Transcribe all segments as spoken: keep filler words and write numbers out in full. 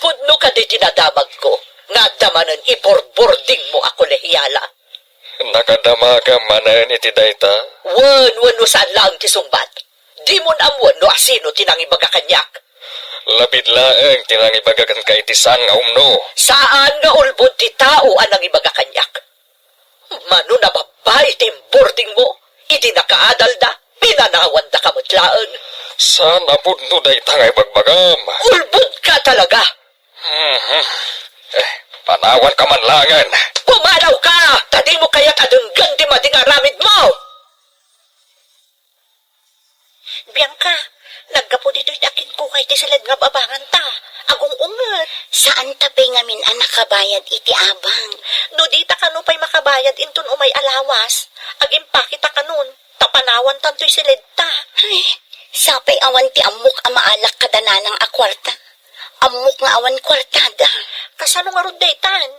Pudno kadi ti nadamagko nga adda manen iburburdingmo a kolehiala? Nakadamagam manen iti dayta? Wen, wenno saan laeng ti sungbat. Dimon ammoen no asino ti nangibaga kaniak. Labid laeng ti nangibaga kenka iti saan nga umno. Saan nga ulbod ti tao a nangibaga kaniak. Mano a babbai ti imburdingmo, idi nakaadalda, pinanawandaka met laeng. Saan a pudno dayta nga ibagbagam. Ulbodka talaga. Mhm. Eh, panawanka man laengen. Pumanawka! Ta dimo kayat a denggen ti madi nga aramidmo! Bianca, naggapu ditoy ti akinkukay ti siled nga ababanganta. Agung-unget. Saanta pay ngamin a nakabayad iti abang. No dita kano pay makabayad inton umay a lawas, agimpaketa kanon, ta panawantan toy siledta. Ay, sapay awan ti ammok a maalak kada nanang a kuarta. Ammok nga awan kuartada. Kasano ngarud daytan?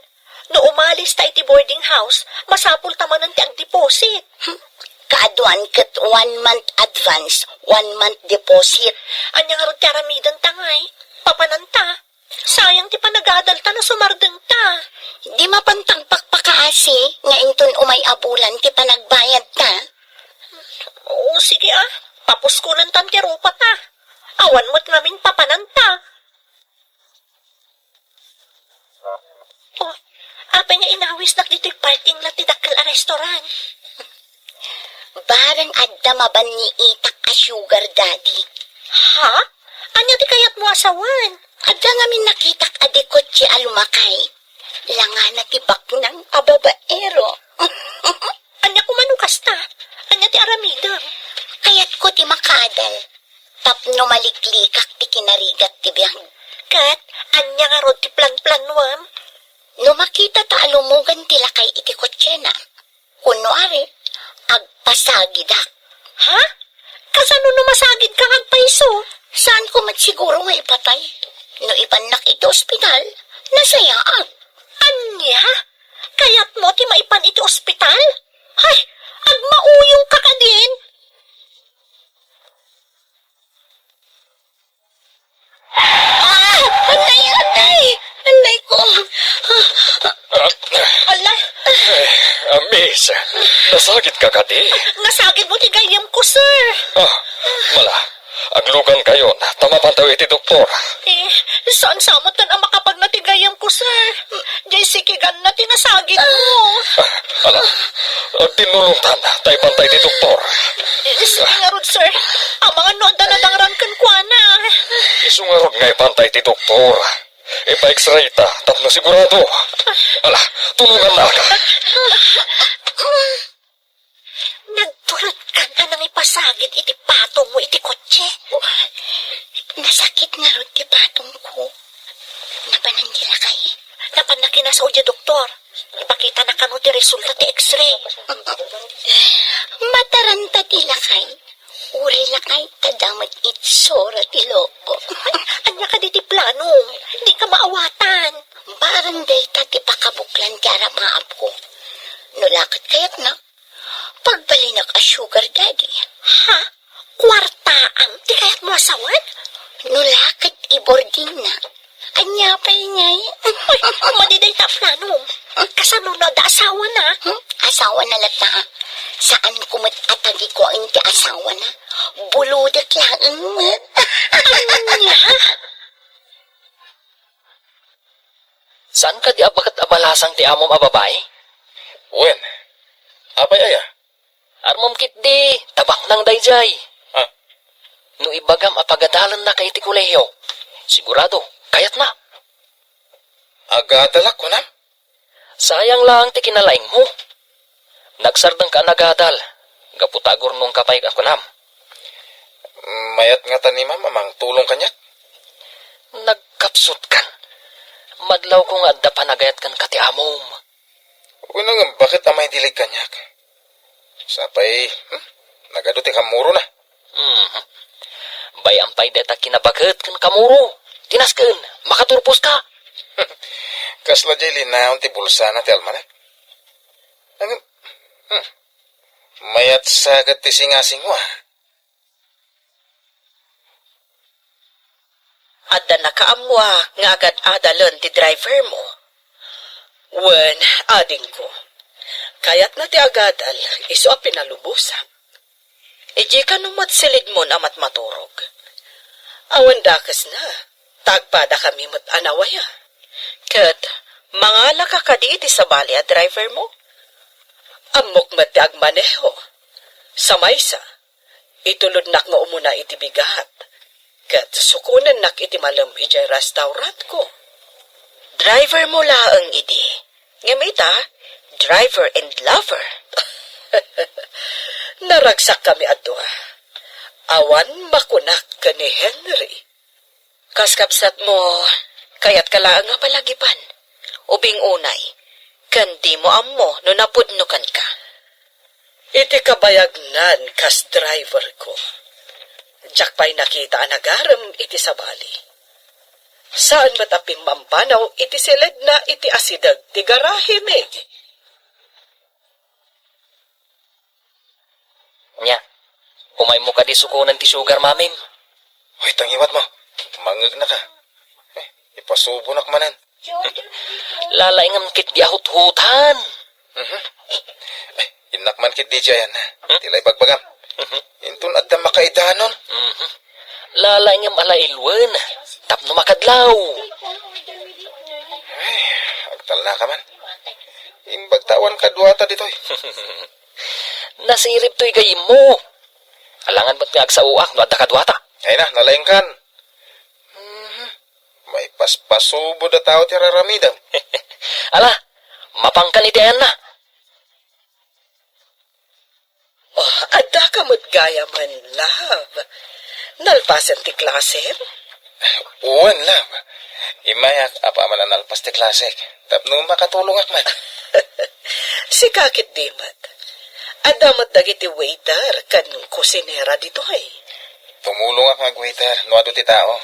No umalis ta iti boarding house, masapul ta manen ti agdeposit. Hmm. Kaaduan ket one month advance, one month deposit. Ania ngarud ti aramidenta ngay? Papananta. Sayang ti panagadalta no sumardengta. Di mapan agpakpakaasi nga inton umay a bulan ti panagbayadta. O, sige a. Papuskulentan ti rupata. Awan met ngamin papananta. Oh, apay nga inawisnak ditoy parking lot ti dakkel a restaurant? Bareng adda mabanniitak a sugar daddy. Ha? Ania ti kayatmo a sawen? Adda ngamin nakitak a dikotse a lumakay. Langana ti baknang a babaero. Ania koma no kasta? Ania ti aramidem? Kayatko ti makaadal. Tapno maliklikak ti kinarigat ti biag. Ket ania ngarud ti planplanuem? No makitata a lumogan ti lakay iti kotsena, kunwari, agpasagidak. Ha? Kasano no masagidka nga agpayso? Saanko met siguro nga ipatay? No ipannak iti ospital, nasayaat. Ania? Kayatmo ti maipan iti ospital? Ay, agmauyongka kadin? Ah! Anay, anay! Anay ko! Ala! Eh, ah, miss, nasagidka kadi? Nasagidmo ti gayyemko, sir. Ah, mala. Aglugankayon, ta mapantayo iti doktor. Eh, saan sa met a makapagna ti gayyemko, sir? Jay sikiganna ti nasagidmo. Ah, ala, agtinnulongtan, ta ipanta iti doktor. Eh, sige ngarud, sir. Amangan no adda nadangran kenkuana. Isu ngarud nga ipanta iti doktor. Ipa-X-ray ta, tapno sigurado. Ala, tulongannaka. Nagturotkan a nangipasagid iti patongmo iti kotse. Nasakit ngarud ti patongko. Napanan ti lakay. Napanna kinasao diay doktor. Ipakitana kano ti resulta ti X-ray. Mataranta ti lakay. Uray lakay, adda met itsura ti loko. Ania kadi ti plano? Dika maawatan. Bareng dayta ti pakabuklan ti arapaapko. No la ket kayatna, pagbalinak a sugar daddy. Ha? Kuartaam ti kayatmo a sawen? No la ket i-boardingna. Ania pay ngay? Uy, madi dayta a planom. Kasano no adda asawana? Hmm? Asawana latta. Saanko met a tagikuaen ti asawana. Bulodek laeng met. Ania? Saan kadi a baket a balasang ti amom a babai? Wen. Apay aya? Armom ketdi, ta baknang daydiay. Ah. No ibagam a pagadalennaka iti kolehio, sigurado, kayatna. Agadalak, kunam? Sayang laeng ti kinalaingmo. Nagsardengka a nagadal, gapu ta agurnongka pay a kunam. Mayat ngata ni Mama mangtulong kaniak? Nagkapsutkan. Madlawko nga adda panagayat kenka ti amom. Wen, ngem baket a maidilig kaniak? Sapay, hmm? Nagadu ti kammurona. Mhm. Bay-am pay dayta kinabaket ken kammuro. Tinasken, makaturposka. Kasla diay linaon ti bulsana ti almanak. Ngem, hmm. Mayat sa ket ti singasingua. adda nakaammoak nga agad-adalen ti driver mo. Wen, adingko, kayatna ti agadal isu a pinalubosak. Idiay kano met silidmon a matmaturog. Awan dakesna, ta agpadakami met a nawaya. Ket mangalaka kadi iti sabali a driver mo? Ammok met ti agmaneho. Sa maysa, itulodnak nga umuna iti bigat, ket sukonennak iti malem idiay restaurantko. Driver mo laeng idi. Ngem ita, driver and lover. Naragsakkami a dua. Awan makunak ken ni Henry. Kas kabsatmo, kayatka laeng nga palagipan. Ubing unay, ken dimo ammo no napudno kenka. Iti kabayagnan kas driver ko, diak pay nakita a nagarem iti sabali. Saan met a pimmampanaw iti siledna iti asideg ti garahe mi. Nia, umaymo kadi sukonen ti sugar, mamim? Hoy, tangiwat mo. Mangegnaka. Eh, ipasubonak manen. Lalaingem ketdi a huthutan. Mhm. Eh, innak man ketdi diay, Anna. Hmm? Ti la ibagbagam. Mhm. Inton adda makaidanon. Mhm. Lalaingem a la iluen tapno makadlaw. Ay, agtalnaka man. Imbag ta awan kaduata ditoy. Nasirib toy gayyemmo. Alangan met nga agsaoak no adda kaduata. Ay na, nalaingkan. Mhm. Maipaspasubo da tao ti raramidem. Ala, mapangkan iti ayanna. Oh, adda ka met gayam, love. Nalpasen ti klasem? Wen, love. Immayak apaman a nalpas ti klasek. Tapno makatulongak met. Sika ketdi met. Adda met dagiti waiter ken kusinera ditoy. Tumulongak nga agwaiter no adu ti tao.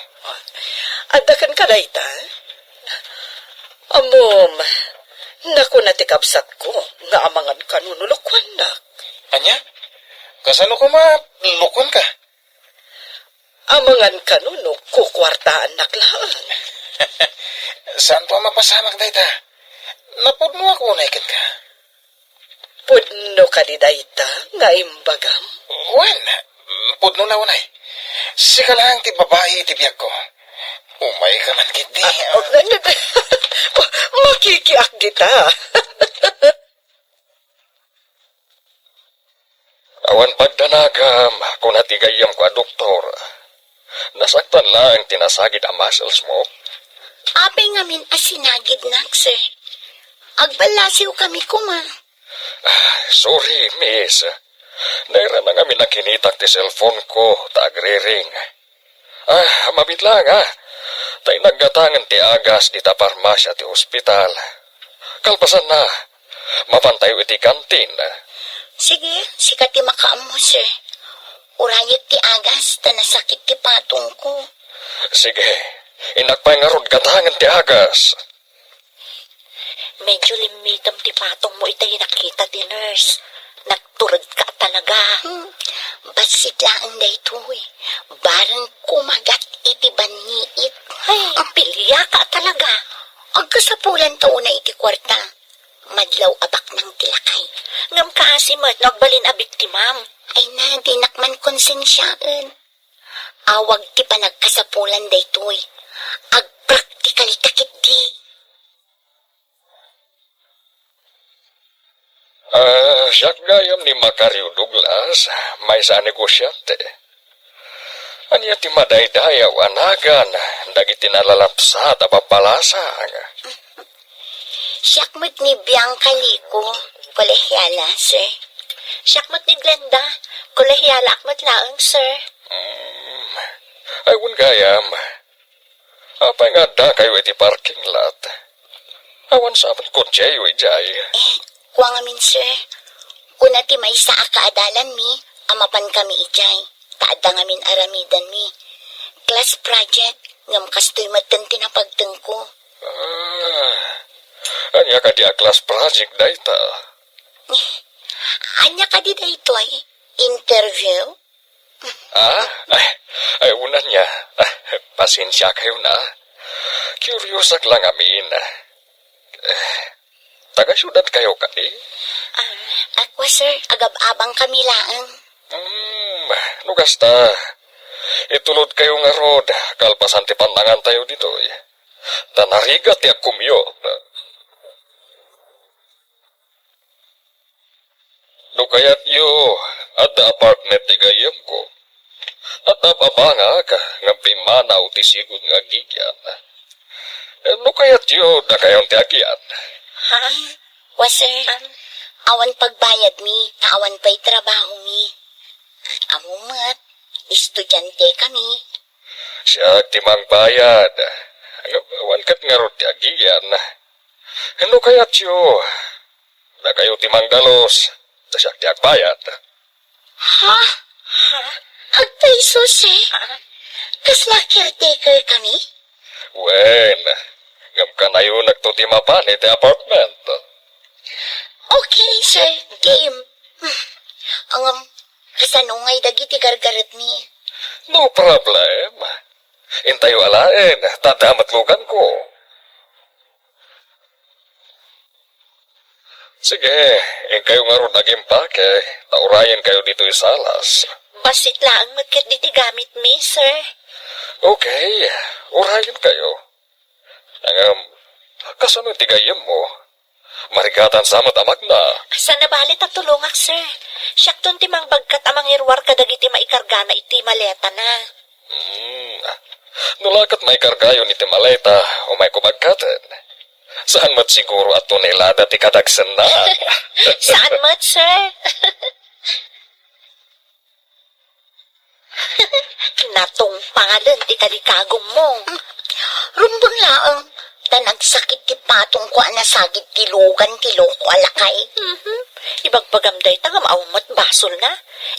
Adda kenka dayta? Ammom, nakuna ti kabsatko nga amangan kano no lokuannak. Ania? Kasano koma lokuanka? Amangan kano no kukuartaannak laeng. Saanto a mapasamak dayta? Napudnoak unay kenka. Pudno kadi dayta nga imbagam? Wen, pudno la unay. Sika laeng ti babai iti biagko. Umayka man ketdi. Ah, ah, makikiak dita. Awan pagdanagam, kuna ti gayyemko a doktor. Nasaktan laeng ti nasagid a muscles mo. Apay ngamin a sinagidnak, sir? Agballasiw kami koma. Ah, sorry, miss. Nairana ngamin a kinitak ti cellphone ko, ta agriring. Ah, mabiit laeng, ah. Ta innak gatangen ti agas dita parmasia ti hospital. Kalpasanna, mapantayo iti kantin. Sige, sika ti makaammo, sir. Urayek ti agas, ta nasakit ti patongko. Sige, innak pay ngarud gatangen ti agas. Medyo limmitem ti patongmo ita nakita ti nurse. Nagturedka talaga. Hmm, bassit laeng daytoy. Bareng kumagat iti banniit. Ay, ampiliaka talaga. Agkasapulan ta unay iti kuarta. Madlaw a baknang ti lakay. Ngem kaasi met no agbalin a biktimam. Ay na, dinak man konsensiaen. Awag ti panagkasapulan daytoy. Agpraktikal ta ketdi. Ah, siak gayam ni Macario Douglas, maysa a negosyante. Ania ti madaydayaw a nagan dagiti nalalapsat a babbalasang? Siak met ni Bianca Lico, kolehiala, sir. Siak met ni Glenda, kolehialaak met laeng, sir. Mm. Ay, wen gayam. Apay nga addakayo iti parking lot? Awan sa met kotseo idiay. Eh, kua ngamin, sir. Kuna ti maysa a kaadalanmi a mapan kami idiay, ta adda ngamin aramidenmi. Class project, ngem kastoy metten ti napagtengko. Ah, ania kadi a class project dayta? Eh, ania kadi daytoy? Interview? Ah? Ay, ay, unan niya. Pasensiakayo na. Kuriosak lang amin. Eh, taga-siudad kayo kadi? Ah, ako, sir, agab-abang kami laeng. Hmm, no kasta, itulod kayo ngarud, kalpasan ti pannangantayo ditoy. Ta narigat ti agkumyot. No kayatyo, adda apartment ti gayyemko. Adda ababangak, ngem pimmanaw ti sigud nga aggigyan. No kayatyo, dakayon ti agian. Ha? Wa, sir. Awan pagbayadmi, ta awan pay trabahomi. Ammo met, estudiante kami. Siak ti mangbayad. Ngem awan ket ngarud ti agian. No kayatyo, dakayo ti mangdalus, ta siak ti agbayad. Ha? Ha? Agpayso, sir? Kasla caretaker kami? Wen, ngem kanayonak to ti mapan iti apartment. Okay, sir. Game. Ngem, kasano ngay dagiti gargaretmi? No problem. Intayo alaen, ta adda met luganko. Sige, inkayo ngarud agimpake, ta urayenkayo ditoy salas. Bassit laeng met ketdi ti gamitmi, sir. Okay, urayenkayo. Ngem, kasano ti gayyemmo? Marigatan sa met a magna. Saan a bale ta tulongak, sir. Siakton ti mangbagkat a mangiruar kadagiti maikargana iti maletana. Hmm. No la ket maikargayon iti maleta, umayko bagkaten. Saan met siguro a tonelada ti kadagsenna. Saan met, sir? Natungpalen ti kalikagummo. Rumbeng laeng, ta nagsakit ti patongko a nasagid ti lugan ti loko a lakay. Mhm. Ibagbagam dayta ngem awan met basolna.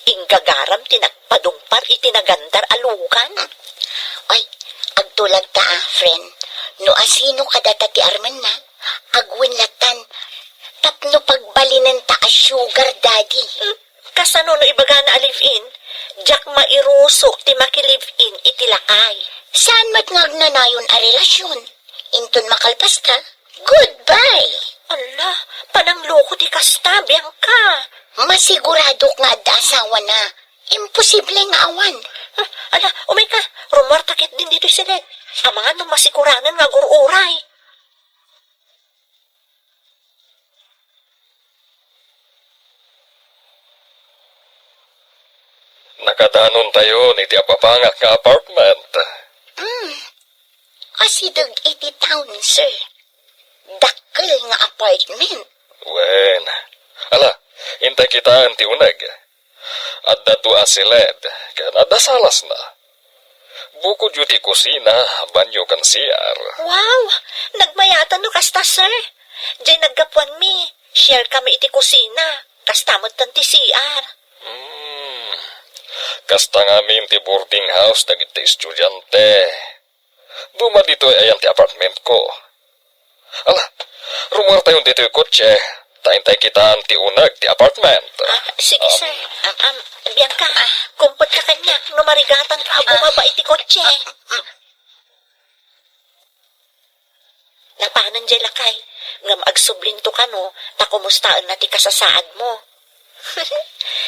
Inggagaram ti nagpadumpar iti nagandar a lugan. Ay, agtulagta a, friend. No asino kadata ti armenna, agwin lattan. Tapno pagbalinenta a sugar daddy. Hmm. Kasano no ibagana a live-in? Diak mairusok ti maki-live-in iti lakay. Saan met nga agnanayon a relasyon? Inton makalpasta, goodbye! Ala, panangloko ti kasta, Bianca. Masiguradok nga adda asawana. Imposible nga awan. Ah, ala, umayka. Rummuarta ketdin ditoy siled. Amangan no masiguranen nga agur-uray. Nakadanontayon iti ababangak nga apartment. Hmm. Asideg iti town, sir. Dakkel nga apartment. Wen. Ala, intay kitaen ti uneg. Adda dua a siled, ken adda salasna. Bukodyo ti kusina, banyo ken C R. Wow! Nagmayatan no kasta, sir. Diay naggapuanmi, share kami iti kusina. Kasta met ti C R. Hmm. Kasta ngamin ti boarding house dagiti estudiante. Duma ditoy ayan ti apartmentko. Ala, rummuartayon ditoy kotse, ta intay kitaen ti uneg ti apartment. Ah, sige, sir. Um, um, Bianca, kumpetka kaniak no marigatan a bumaba iti kotse. Napanen diay lakay, ngem agsublinto kano ta kumustaenna ti kasasaadmo.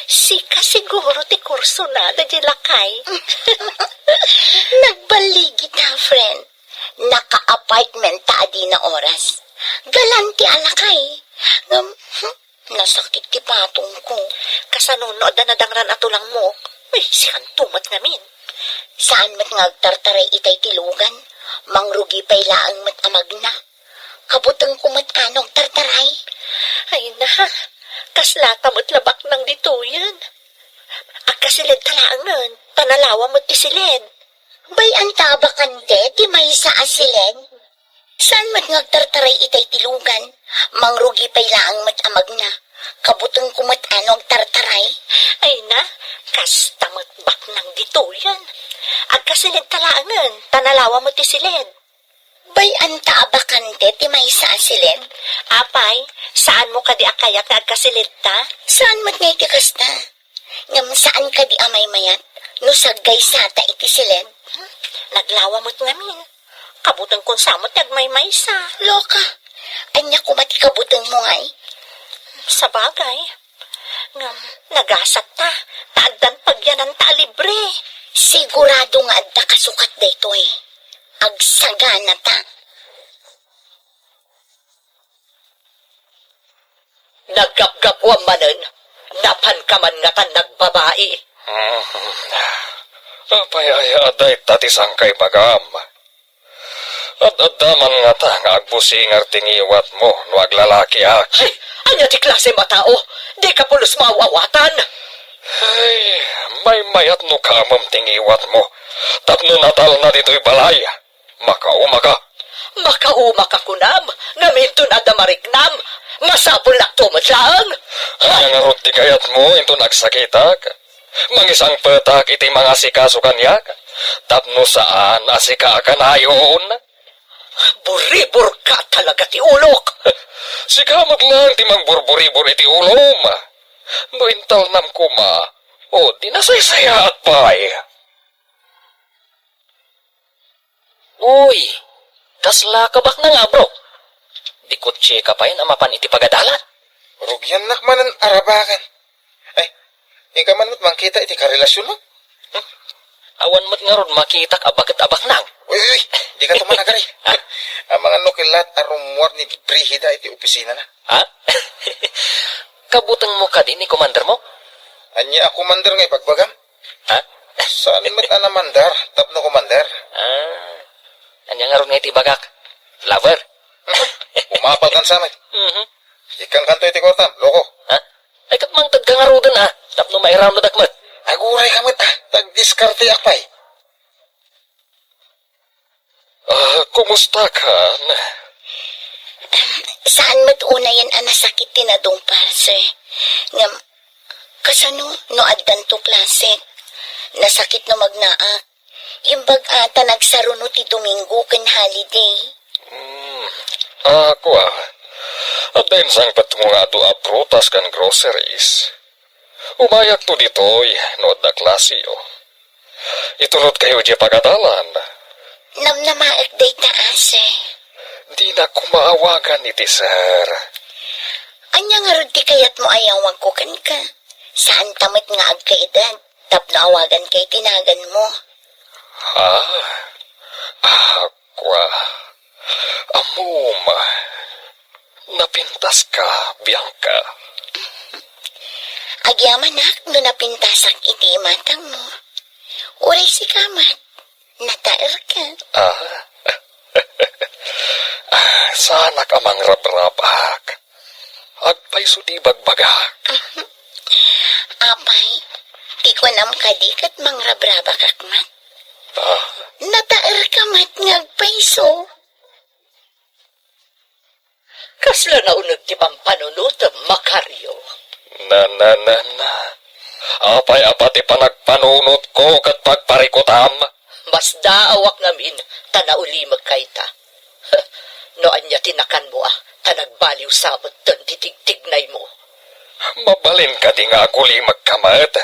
Sika siguro ti kursonada diay lakay. Nagballigita, friend. Naka-apartment ta adina oras. Galante a lakay. Ngem, hmm, nasakit ti patongko. Kasano no adda nadangran a tulangmo? Ay, sikanto met ngamin. Saan met nga agtartaray itay ti lugan? Mangrugi pay laeng met a magna. Kabutengko met a no agtartaray. Ay na, kaslata met la baknang ditoyen. Agkasiled ta laengen, ta nalawa met ti siled. Bay-anta a bakante ti maysa a siled. Saan met nga agtartaray itay ti lugan? Mangrugi pay laeng met a magna. Kabutengko met a no agtartaray. Ay na, kasta met baknang ditoyen. Agkasiled ta laengen, ta nalawa met ti siled. Bay-anta a bakante ti maysa a siled. Apay, saanmo kadi a kayat nga agkasiled ta? Saan met nga iti kasta? Ngem saan kadi a maymayat no saggaysata iti siled? Naglawa met ngamin. Kabutengkon sa met ti agmaymaysa. Loka, ania koma ti kabutengmo ngay? Sabagay. Ngem, nagasat ta, ta addan pagyananta a libre. Sigurado nga adda kasukat daytoy. Agsagana ta. Naggapgapuam manen, napanka man ngatan nagbabai. Hmm. Apay aya a dayta ti sangkaibagam? Ad-adda man ngata nga agbusingar ti ngiwatmo no aglalakiak. Ay, ania ti klase a tao? Dika pulos maaw-awatan. Ay, maymayat no kaamem ti ngiwatmo tapno natalna ditoy balay. Makaumaka. Makaumaka kunam, ngem inton adda mariknam, masapul lakto met laeng. Ania ngarud ti kayatmo inton agsakitak? Mangisangpetak iti mangasikaso kaniak, tapno saan a sika a kanayon? Buriburka talaga ti ulok. Sika met laeng ti mangburburibur iti ulom. No intalnam koma, o di nasaysayaat pay. Uy, kasla ka baknang, a, bro? Di kotse ka pay a mapan iti pagadalan. Rugiannak manen arabakan. Ay, ika man met mangkita iti karelasionmo? Hmm? Awan met ngarud makitak a baket a baknang. Uy, uy, di ka tuman agari. Ha? Amangan no kellat a rummuar ni Brigida iti opisinana. Ha? Kabutengmo kadi ni komandermo? Ania a komander nga ibagbagam? Ha? Saan met a namandar tapno komander? Ah, ania ngarud nga iti ibagak? Lover? Umapal kan sa met. Mhm. Ikkan kanto iti kwartam, loko. Ha? Ay, ket mangted ka ngaruden, a, tapno mairanudak met. Aguray ka met, a, tagdiskarteak pay. Ah, kumusta kan? Saan met unayen a nasakit ti nadungpal, sir. Ngem, kasano no addanto klase? Nasakit no magnaak. Imbag a ta nagsaruno ti Domingo ken holiday. Hmm. Ah, kua. Adda insangpetmo nga adu a prutas ken groceries. Umayakto ditoy no adda klaseyo. Itulodkayo diay pagadalan. Namnamaek dayta, a, sir. Dinak koma awagan iti sir. Ania ngarud ti kayatmo a yawagko kenka? Saanta met nga agkaedad tapno awaganka iti naganmo. Ha? Ah, kua. Ammom, napintaska, Bianca. Agyamanak no napintasak iti imatangmo. Uray sika met, nataerka. Ah? Ah, saanak a mangrabrabak. Agpayso ti ibagbagak. Apay, ti kunam kadi ket mangrabrabakak met? Ah? Nataerka met nga agpayso. Kasla nauneg ti pampanunotem, Macario. Na, na, na, na. Apay a pati panagpanunotko ket pagparikutam? Masdaawak ngamin ta naulimek kayta. No ania ti nakanmo a, ta nagbaliw sa metten ti tigtignaymo. Mabalin kadi nga agulimekka met?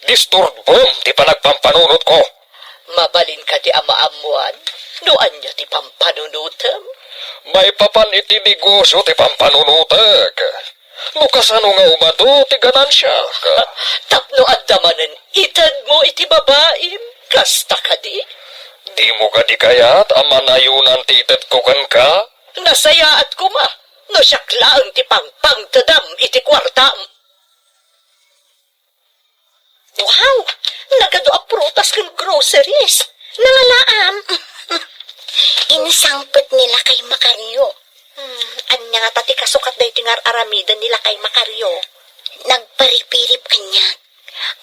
Disturbom ti panagpampanunotko. Mabalin kadi a maammoan no ania ti pampanunotem? Maipapan iti negosio ti pampanunotek. No kasano nga umadu ti ganansiak? Tapno adda manen itedmo iti babaim, kasta kadi? Dimo kadi kayat a manayonan ti itedko kenka? Nasayaat koma no siak laeng ti pangpangtedam iti kuartam. Wow! Nagadu a prutas ken groceries. Nangalaam. Insangpet ni Lakay Macario. Hmm, ania ngata ti kasukat daytoy nga ar-aramiden ni Lakay Macario? Nagparipirip kaniak.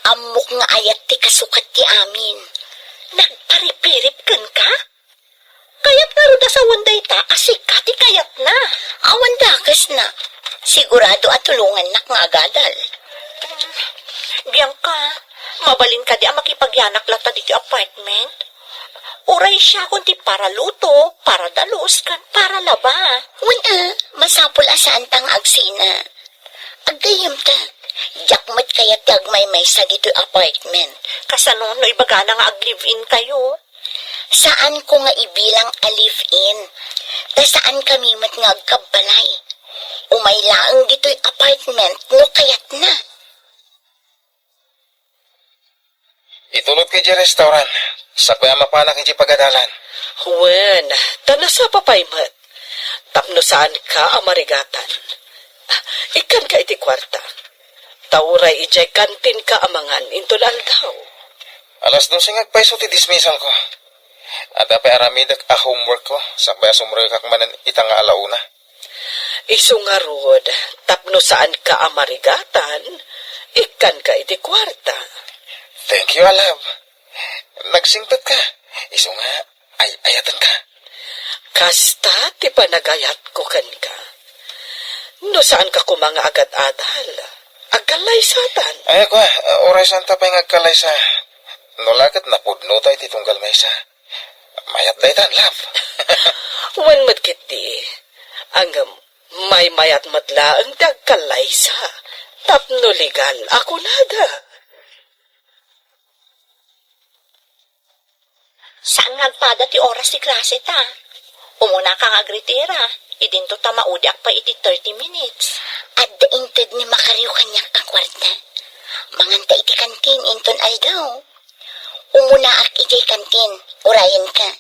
Ammok nga ayat ti kasukat ti amin. Nagparipirip kenka? Kayat ngarud a sawen dayta a sika ti kayatna. Awan dakesna. Sigurado a tulongannak nga agadal. Bianca, mabalin kadi a makipagyanak latta ditoy apartment? Uray siakon ti para luto, para dalus, ken para laba. Wen a, masapul a saanta nga agsina. Aggayyemta. Diak met kayat ti agmaymaysa ditoy apartment. Kasano no ibagana nga ag-live-in kayo? Saanko nga ibilang a live-in, ta saankami met nga agkabbalay. Umay laeng ditoy apartment no kayatna. Itulodka idiay restaurant, sakbay a mapanak idiay pagadalan. Wen, ta nasapa pay met. Tapno saanka a marigatan. Ikkanka iti kuarta. Ta uray idiay kantinka a mangan inton aldaw. Alas dose nga agpayso ti dismissalko. Adda pay aramidek a homeworkko, sakbay a sumrekak manen ita nga alauna. Isu ngarud, tapno saanka a marigatan, ikkanka iti kuarta. Thank you, a love. Nagsingpetka. Isu nga, ay-ayatenka. Kasta ti panagayatko kenka. No saanka koma nga agad-adal, agkallaysatan. Ay, kua, uray saanta pay nga agkallaysa. No la ket napudnota iti tunggal maysa. Mayat daytan, love. Wen met ketdi. Ngem, maymayat met laeng ti agkallaysa. Tapno legal a kunada. Saan nga agpada ti oras ti klase ta? Umunaka nga agritira. Idinto ta maudiak pay iti thirty minutes. Adda inted ni Macario kaniak a kuarta. Manganta iti kantin inton aldaw. Umunaak idiay kantin, urayenka.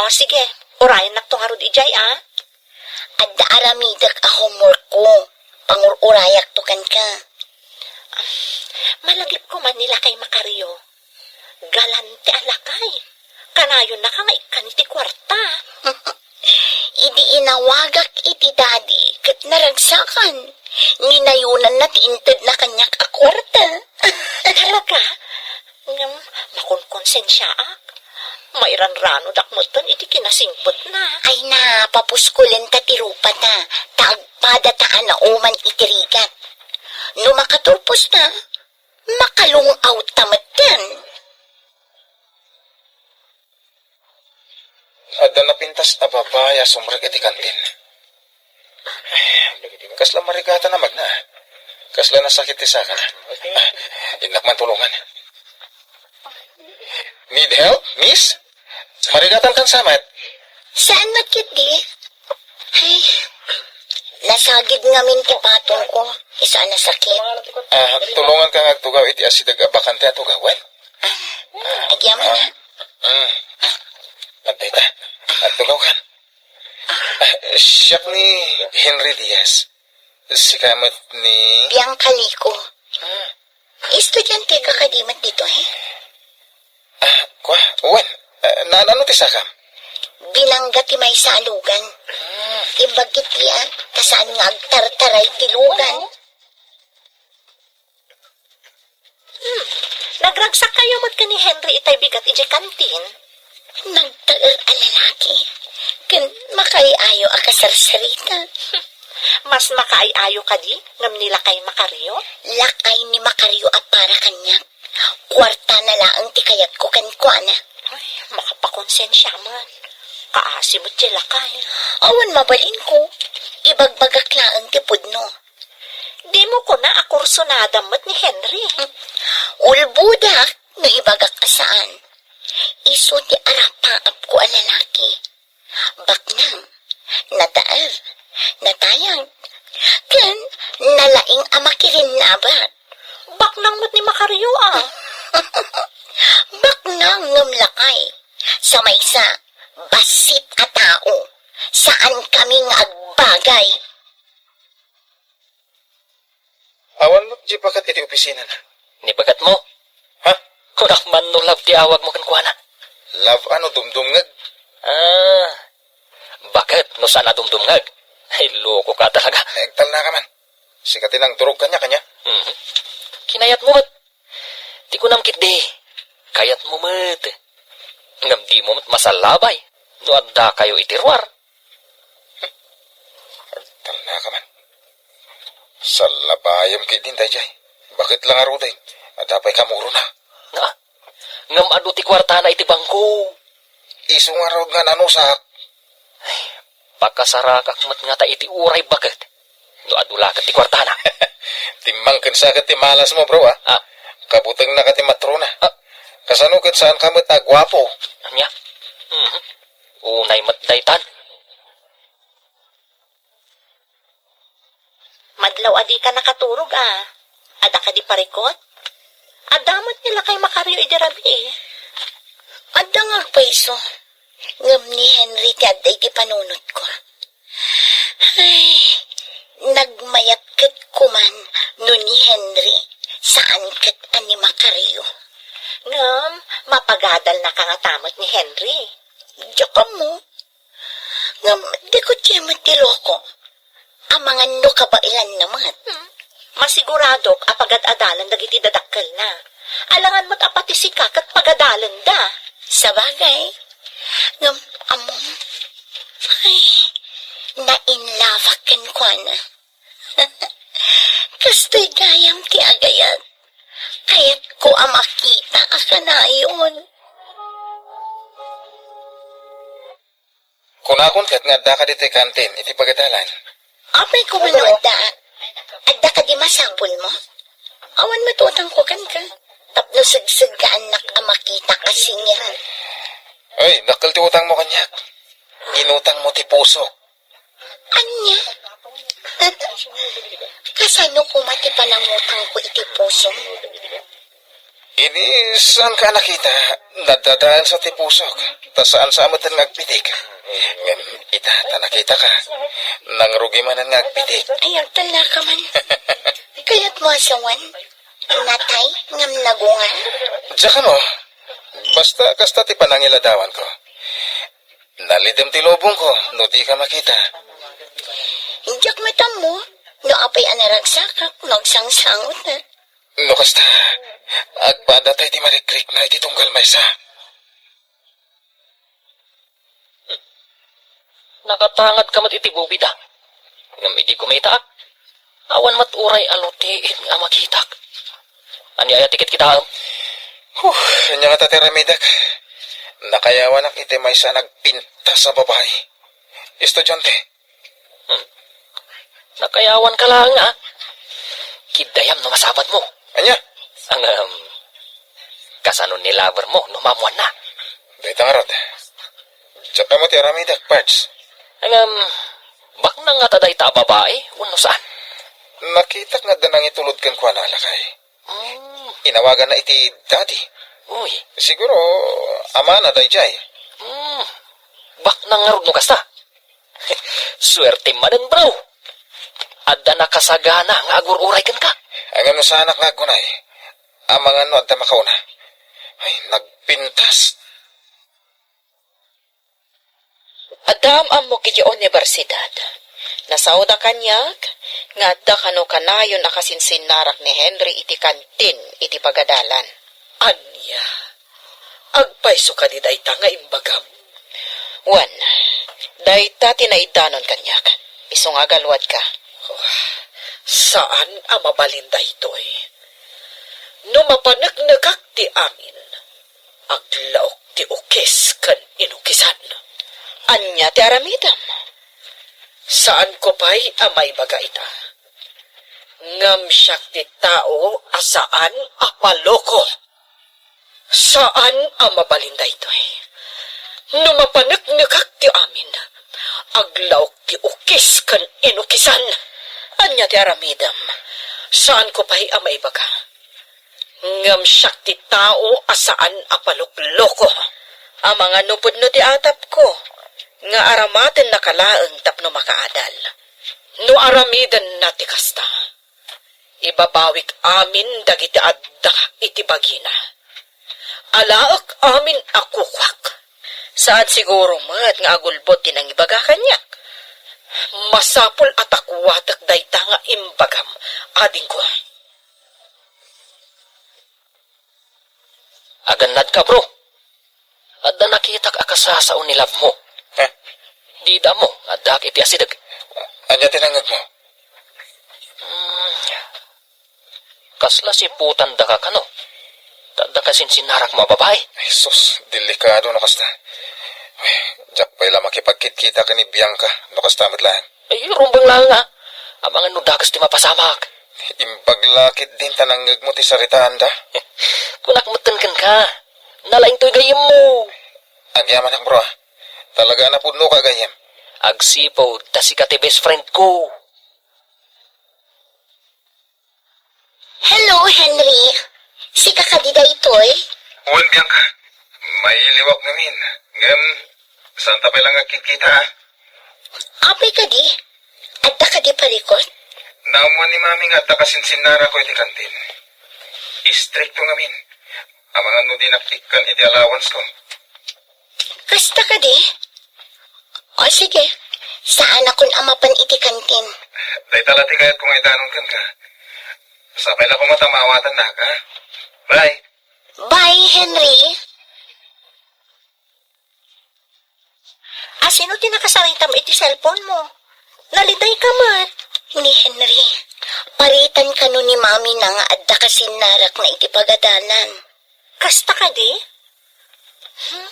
O, sige, urayennakto ngarud idiay, a. Adda aramidek a homeworkko, pangur-urayakto kenka. Malagipko man ni lakay Macario. Galante a lakay. Kanayonnaka nga ikkan iti kuarta. Idi inawagak iti daddy ket naragsakan, ninayonanna ti intedna kaniak a kuarta. Talaga? Ngem, makonkonsensiaak. Mairanranodak metten iti kinasingpetna. Ay na, papuskolen ta ti rupata, ta agpadata a nauman iti rigat. No makaturposta, makalung-awta metten. Adda napintas a babai a sumrek iti kantin. Kasla marigatan a magna. Kasla nasakit ti sakana. Ah, innak man tulongan. Need help, miss? Marigatan kan samet? Saan met ketdi? Ay, nasagid ngamin ti patongko. Isu a nasakit. Ah, tulonganka nga agtugaw iti asideg a bakante a tugawen? Ah, agyaman, ah. Mm. Adda ita. Agtugawkan. Ah, siak ni Henry Diaz. Sika met ni Bianca Lico. Ah. Estudianteka kadi met ditoy? Ah, kua, wen. Ah, naan-ano ti sakam? Bilangga ti maysa a lugan. Hmm. Imbag ketdi, ah, ta saan nga agtartaray ti lugan. Hmm. Nagragsakkayo met ken ni Henry itay bigat idiay kantin? Nagtaer a lalaki ken makaay-ayo a kasarsarita. Mas makaay-ayo kadi ngem ni lakay Macario? Lakay ni Macario a para kaniak. Kuartana laeng ti kayatko kenkuana. Ay, makapakonsensia man. Kaasi met ti lakay. Awan mabalinko. Ibagbagak laeng ti pudno. Dimo kuna a kursunada met ni Henry. Ulbodak no ibagak a saan. Isu ti arapaapko a lalaki. Baknang, nataer, natayag, ken nalaing a makirinnabak. Baknang met ni Macario, a. Baknang ngem lakay. Sa maysa, bassit a tao. Saankami nga agbagay. Awan met diay baket iti opisinana. Ni baketmo? Ha? Kunak man no love ti awagmo kenkuana. Love a no dumdumngeg? Ah, baket no saan a dumdumngeg? Ay, lokoka talaga. Agtalnaka man. Sika ti nangturog kaniak, ania? Mhm. Kinayatmo met. Ti kunam ketdi, kayatmo met. Ngem dimo met masallabay no addakayo iti ruar. Agtalnaka man. Sallabayem ketdin daydiay. Baket la ngaruden, adda pay kamurona. Na, ngem adu ti kuartana iti bangko. Isu ngarud nga nanusak. Ay, pakasarakak met ngata iti uray baket no adu la ket ti kuartana. Timmangken sa ket ti malasmo, bro, a. Ah. Kabutengna ket ti matrona. Ah. Kasano ket saanka met a guapo? Ania? Mhm. Unay met daytan. Madlaw a dika nakaturog, a. Adda kadi parikut? Adda met ni lakay Macario idi rabii. Adda nga agpayso. Ngem ni Henry ti adda iti panunotko. Ay, nagmayat ket koman no ni Henry, saan ket a ni Macario. Ngem, mapagadalnaka ngata met ni Henry. Diak ammo. Ngem, di kutien met ti loko. Amangan no kabaelanna met. Hmm. Masiguradok a pagad-adalan dagiti dadakkelna. Alangan met a pati sika ket pagadalenda. Sabagay. Ngem, ammom, ay, na-in love-ak kenkuana. Kastoy gayam ti agayat. Kayatko a makita a kanayon. Kunakon ket nga addaka ditoy kantin iti pagadalan. Apay koma no adda, adda kadi masapulmo? Awan met utangko kenka. Tapno segseggaannak a makita a singiran. Ay, dakkel ti utangmo kaniak. Inutangmo ti pusok. Ania? Kasano koma ti panangutangko iti pusom? Idi saanka a nakita, nadadaelsa ti pusok, ta saan sa a metten nga agpitik. Ngem ita, ta nakitaka, nangrugi manen nga agpitik. Ay, agtalnaka man. Kayatmo a sawen? Natay ngem nagungar? Diak ammo. Basta kasta ti panangiladawanko. Nalidem ti lubongko no dika makita. Diak met ammo no apay a naragsakak no agsangsangot. No kasta, agpaadda tay ti marikrikna iti tunggal maysa. Nakatangadka met iti bubida. Ngem idi kumitaak, awan met uray a lutiit nga makitak. Ania aya ti kitkitaem? Huh, ania ngata ti aramidek? Nakayawanak iti maysa a nagpintas a babai. Estudiante. Hmm. Nakayawanka laeng, a. Kiddayam no masabatmo. Ania? Ngem, kasano ni lovermo no maammoanna? Dayta ngarud. Diak ammo ti aramidek, Pards. Ngem, baknang ngata dayta a babai wenno saan? Nakitak nga adda nangitulod kenkuana a lakay. Mm. Inawaganna iti daddy. Uy. Siguro, amana daydiay. Mm. Baknang ngarud no kasta. Suertem manen, bro. Adda nakasagana nga agur-uray kenka. Ngem no saanak nga agkunay, amangan no adda makauna. Ay, nagpintas. Adda am-ammok iti universidad. Nasaoda kaniak nga adda kano kanayon a kasinsinnarak ni Henry iti kantin iti pagadalan. Ania? Agpayso kadi dayta nga imbagam? Wen, dayta ti naidanon kaniak. Isu nga agaluadka. Oh, saan a mabalin daytoy. No mapaneknekak ti amin, aglaok ti ukis ken inukisan. Ania ti aramidem? Saanko pay a maibaga ita. Ngem siak ti tao a saan a paloko. Saan a mabalin daytoy. No mapaneknekak ti amin, aglaok ti ukis ken inukisan. Ania ti aramidem? Saanko pay a maibaga. Ngem siak ti tao a saan a palokloko. Amangan no pudno ti atapko, nga aramatennaka laeng tapno makaadal. No aramidenna ti kasta, ibabawik amin dagiti adda iti bagina. Alaek amin a kukuak. Saan siguro met nga agulbod ti nangibaga kaniak. Masapul a takuatek dayta nga imbagam, adingko. Agannadka, bro. Adda nakitak a kasasao ni love mo. Ha? Dida mo, addak iti asideg. Ania ti nangngegmo? Hmm. Kasla siputandaka kano? Ta adda kasinsinnarakmo a babai? Ay, sus, delikado no kasta. Ay, diak pay la makipagkitkita ken ni Bianca no kasta met laeng. Ay, rumbeng laeng a. Amangan no dakes ti mapasamak. Imbag la ketdin ta nangngegmo ti saritaanda. Kunak metten kenka. Nalaingtoy gayyemmo. Agyamanak, bro. Talaga a napudnoka gayyem. Agsipud ta sika ti best friend ko. Hello, Henry. Sika kadi daytoy? Wen, Bianca. Mailiwak ngamin. Ngem, saanta pay la nga agkitkita, a? Apay kadi? Adda kadi parikut? Naammuan ni Mami nga adda kasinsinnarakko iti kantin. Istrikto ngamin. Amangan no dinak ikkan iti allowance ko. Kasta kadi? O sige, saanakon a mapan iti kantin. Dayta la ti kayatko nga idanon kenka. Sapay la koma ta maawatannak, a? Bye. Bye, Henry. A, sino ti nakasaritam iti cellphone mo? Nalidayka met. Ni Henry. Paritan kano ni Mami na nga adda kasinnarakna iti pagadalan. Kasta kadi? Hmm?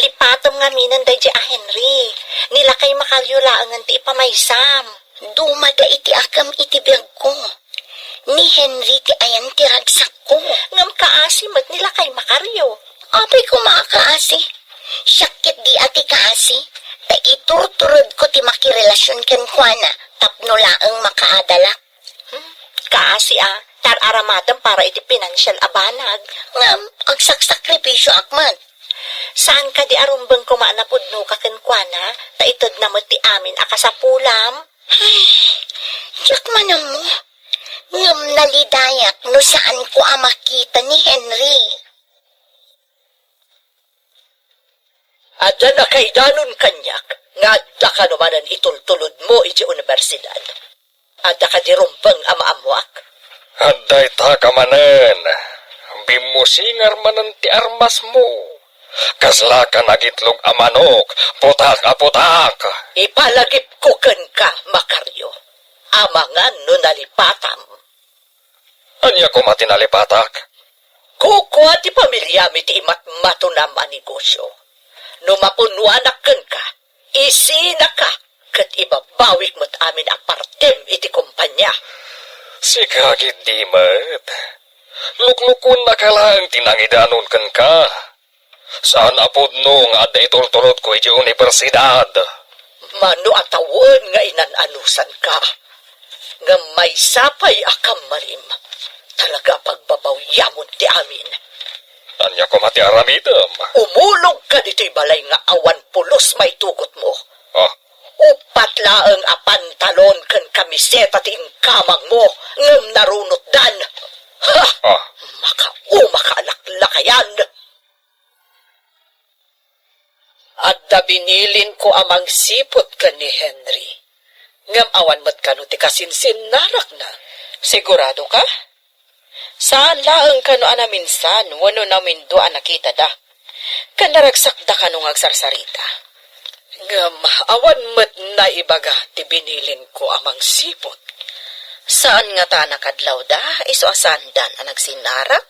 Lipatem ngamin daydiay a Henry. Ni lakay Macario laengen ti ipamaysam. Dumada iti akam iti biagko. Ni Henry ti ayan ti ragsakko. Ngem kaasi met ni lakay Macario. Apay koma a kaasi? Siak ketdi a ti kaasi. Ta iturturodko ti makirelasion kenkuana tapno laeng makaadalak. Hmm, kaasi a, tar-aramatem para iti pinansial a banag. Ngem, agsaksakripisiak met. Saan kadi a rumbeng koma a napudnoka kenkuana, ta itedna met ti amin a kasapulam? Ay, diak man ammo. Ngem nalidayak no saanko a makita ni Henry. Adda nakaidanon kaniak nga adda kano manen itultulodmo idiay universidad. Adda kadi rumbeng a maammoak? Adda ita ka manen. Bimmusingar manen ti armasmo. Kasla ka nagitlog a manok, putak a putak. Ipalagipko kenka, Macario. Amangan no nalipatam. Ania koma ti nalipatak? Kukua ti pamiliami ti imatmatonam a negosio. No mapunnoanak kenka, isinaka ket ibabawik met amin a partem iti kompania. Sika ketdi met. Luklukuennaka laeng ti nangidanon kenka. Saan a pudno nga adda itultulodko idiay universidad. Mano a tawen nga inan-anusanka. Ngem maysa pay a kammalim. Talaga a pagbabawyamon ti amin. Ania koma ti aramidem? Umulogka ditoy balay nga awan pulos maitugotmo. Ah. Uppat laeng a pantalon ken kamiseta ti inkamangmo, ngem narunotdan. Ha! Ah. Makaumaka a laklakayan! Adda binilinko a mangsiput ken ni Henry. Ngem awan met kano ti kasinsinnarakna. Sigurado ka? Saan laeng kano a naminsan wenno namindua a nakitada. Ken naragsakda kano nga agsarsarita. Ngem awan met naibaga ti binilinko a mangsiput. Saan ngata a nakadlawda isu a saandan a nagsinnarak?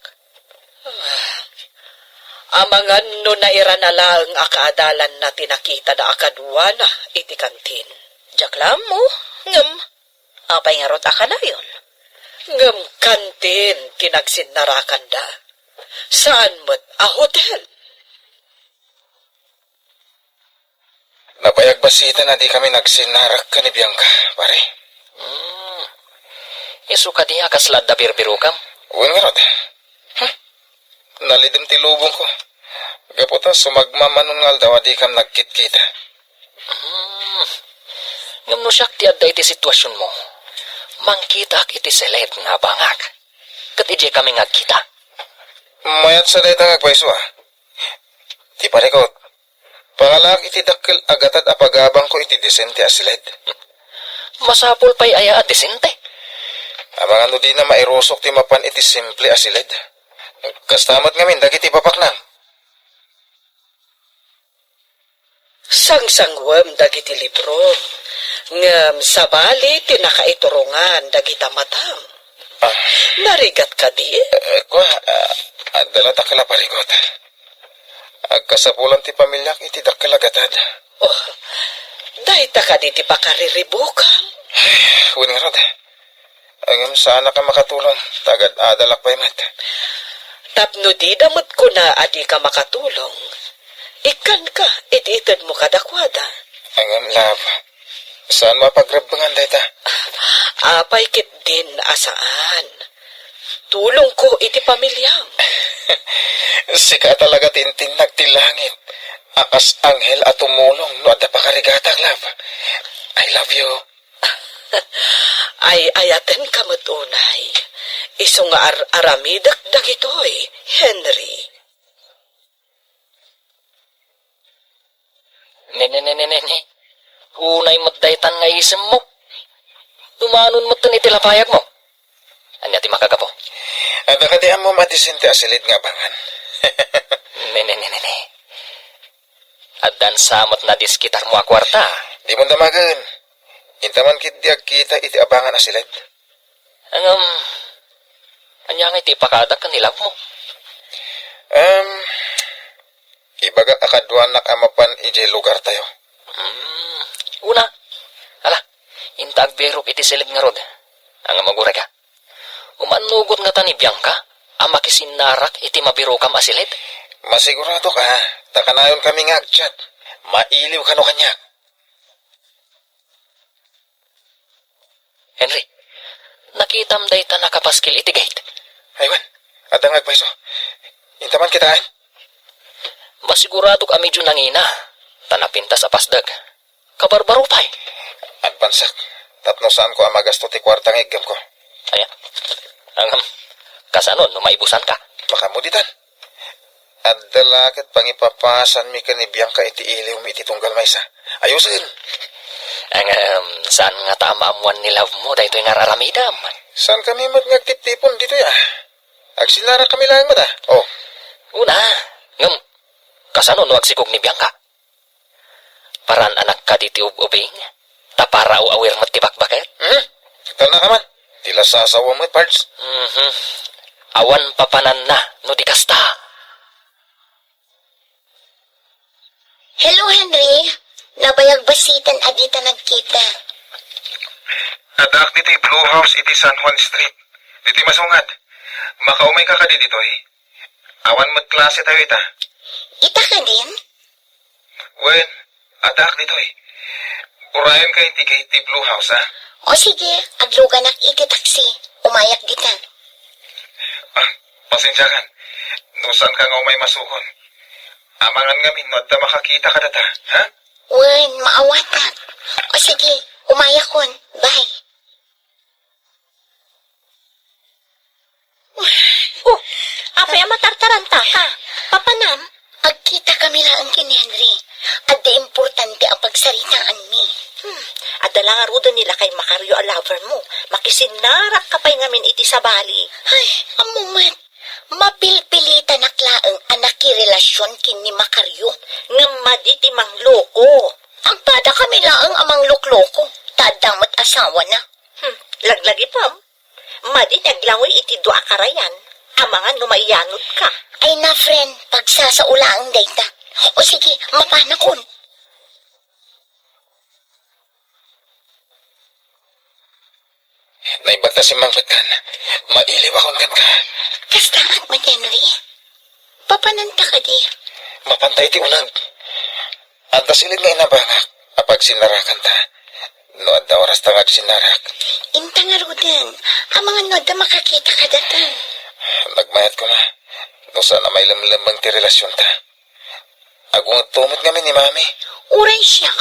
Amangan no nairana laeng a kaadalanna ti nakitada a kaduana iti kantin. Diak la ammo, ngem apay ngarud a kanayon? Ngem kantin ti nagsinnarakanda. Saan met a hotel. Napay agbasiten a dikami nagsinnarak ken ni Bianca, pare. Hmm. Isu kadi a kasla adda birbirokam? Wen ngarud. Hmm. Nalidem ti lubongko. Gapu ta sumagmamano nga aldaw a dikam nagkitkita. Hmm. Ngem no siak ti adda iti situasionmo, mangkitaak iti siled nga abangak. Ket idiay kami nga agkita. Mayat sa dayta nga agpayso, a. Ti parikut, pangalaak iti dakkel a gatad a pagabangko iti disente a siled. Masapul pay aya a disente? Amangan no dina mairusok ti mapan iti simple a siled. Kasta met ngamin dagiti papaknang. Sangsangwem dagiti libro, ngem sabali ti nakaiturongan dagita matam. Ah. Narigat kadi? Eh, kua, ah, adda la dakkel a parikut. Agkasapulan ti pamiliak iti dakkel a gatad. Oh, dayta kadi ti pakariribukam? Wen ngarud. Ngem saanak a makatulong, ta agad-adalak pay met. Tapno dida met kuna a dika makatulong, ikkanka iti itedmo kadakuada. Ngem, love, saan mo a pagrebbengan dayta? Apay ketdin a saan? Tulongko iti pamiliam. Sika talaga ti intinnag ti langit a kas anghel a tumulong no adda pakarigatak, love. I love you. Ay-ayatenka met unay. Isu nga ar-aramidek dagitoy, Henry. Ne, ne, ne, ne, ne, ne. Unay met daytan nga isemmo. Dumanon metten iti lapayagmo. Ania ti makagapu? Adda kadi ammom a disente a siled nga abangan? Ne, ne, ne, ne, ne. Addan sa met nadiskitarmo a kuarta. Dimon damagen. Intaman ketdi agkita iti abangan a siled. Ngem, ania ngay ti ipakadak ken ni love-mo? Em, ibagak a kaduanak a mapan idiay lugartayo. Hmm, una, ala, inta agbirok iti siled ngarud. Ngem, agurayka. Umannugot ngata ni Bianca a makisinnarak iti mabirokam a siled? Masiguradok a, ta kanayonkami nga agchat. Mailiw kano kaniak. Henry, nakitam dayta nakapaskil iti gate? Ay, wen, adda nga agpayso. Intaman kitaen? Masiguradok a medyo nangina, ta napintas a pasdek. Kabarbaro pay. Advansak, tapno saanko a magasto ti kuarta nga iggemko. Aya? Ngem, kasano no maibusanka? Makamuditan. Adda la ket pangipapasanmi ken ni Bianca iti iliwmi iti tunggal maysa. Ayusen. Ngem, saan ngata a maammoan ni love-mo daytoy nga ar-aramidem? Saankami met nga agtiptipon ditoy a? Agsinnarakkami laeng met a. Oh. Una, ngem, kasano no agsikog ni Bianca? Paraan-anak kadi ti ub-ubing? Ta para aw-awir met ti bakbaket? Hmm? Tannaka man. Ti la sasawa met, Pards. Mhm. Awan papananna no di kasta. Hello, Henry. Nabayag bassiten a dita nagkita. Addaak ditoy Blue House iti San Juan Street. Ditoy masungad. Makaumayka kadi ditoy? Awan met klase tayo ita. Ita kadin? Wen, addaak ditoy. Urayonka iti gate ti Blue House, a? O sige, agluganak iti taksi. Umayak dita. Ah, pasensiakan. No saanka nga umay masukon. Amangan ngamin no adda makakita kadata, ha? Wen, maawatak. O sige, umayakon. Bye. Oh, apay a matartarantaka? Papanam? Agkitakami laeng ken ni Henry. Adda importante a pagsaritaanmi. Hmm, adda la ngaruden ni lakay Macario a lover mo. Makisinnarakka pay ngamin iti sabali. Ay, ammo met. Mapilpilitanak laeng a nakirelasion ken ni Macario. Ngem madi ti mangloko. Agpadakami laeng a manglokloko. Ta adda met asawana. Hmm, laglagipem. Madi ti aglangoy iti dua a karayan, amangan no maiyanodka. Ay na, friend, pagsasao laeng dayta. O sige, mapanakon. Naimbag ta simmangpetkan. Mailiwakon kenka. Kastaak met, Henry. Papananta kadi? Mapanta iti uneg. Adda siled nga inabangak a pagsinnarakanta. No adda orasta nga agsinnarak. Inta ngaruden, amangan no adda makakita kadata. Nagmayat koma. No saan a mailemlemmeng ti relasionta. Agungetto met ngamin ni Mami. Uray siak.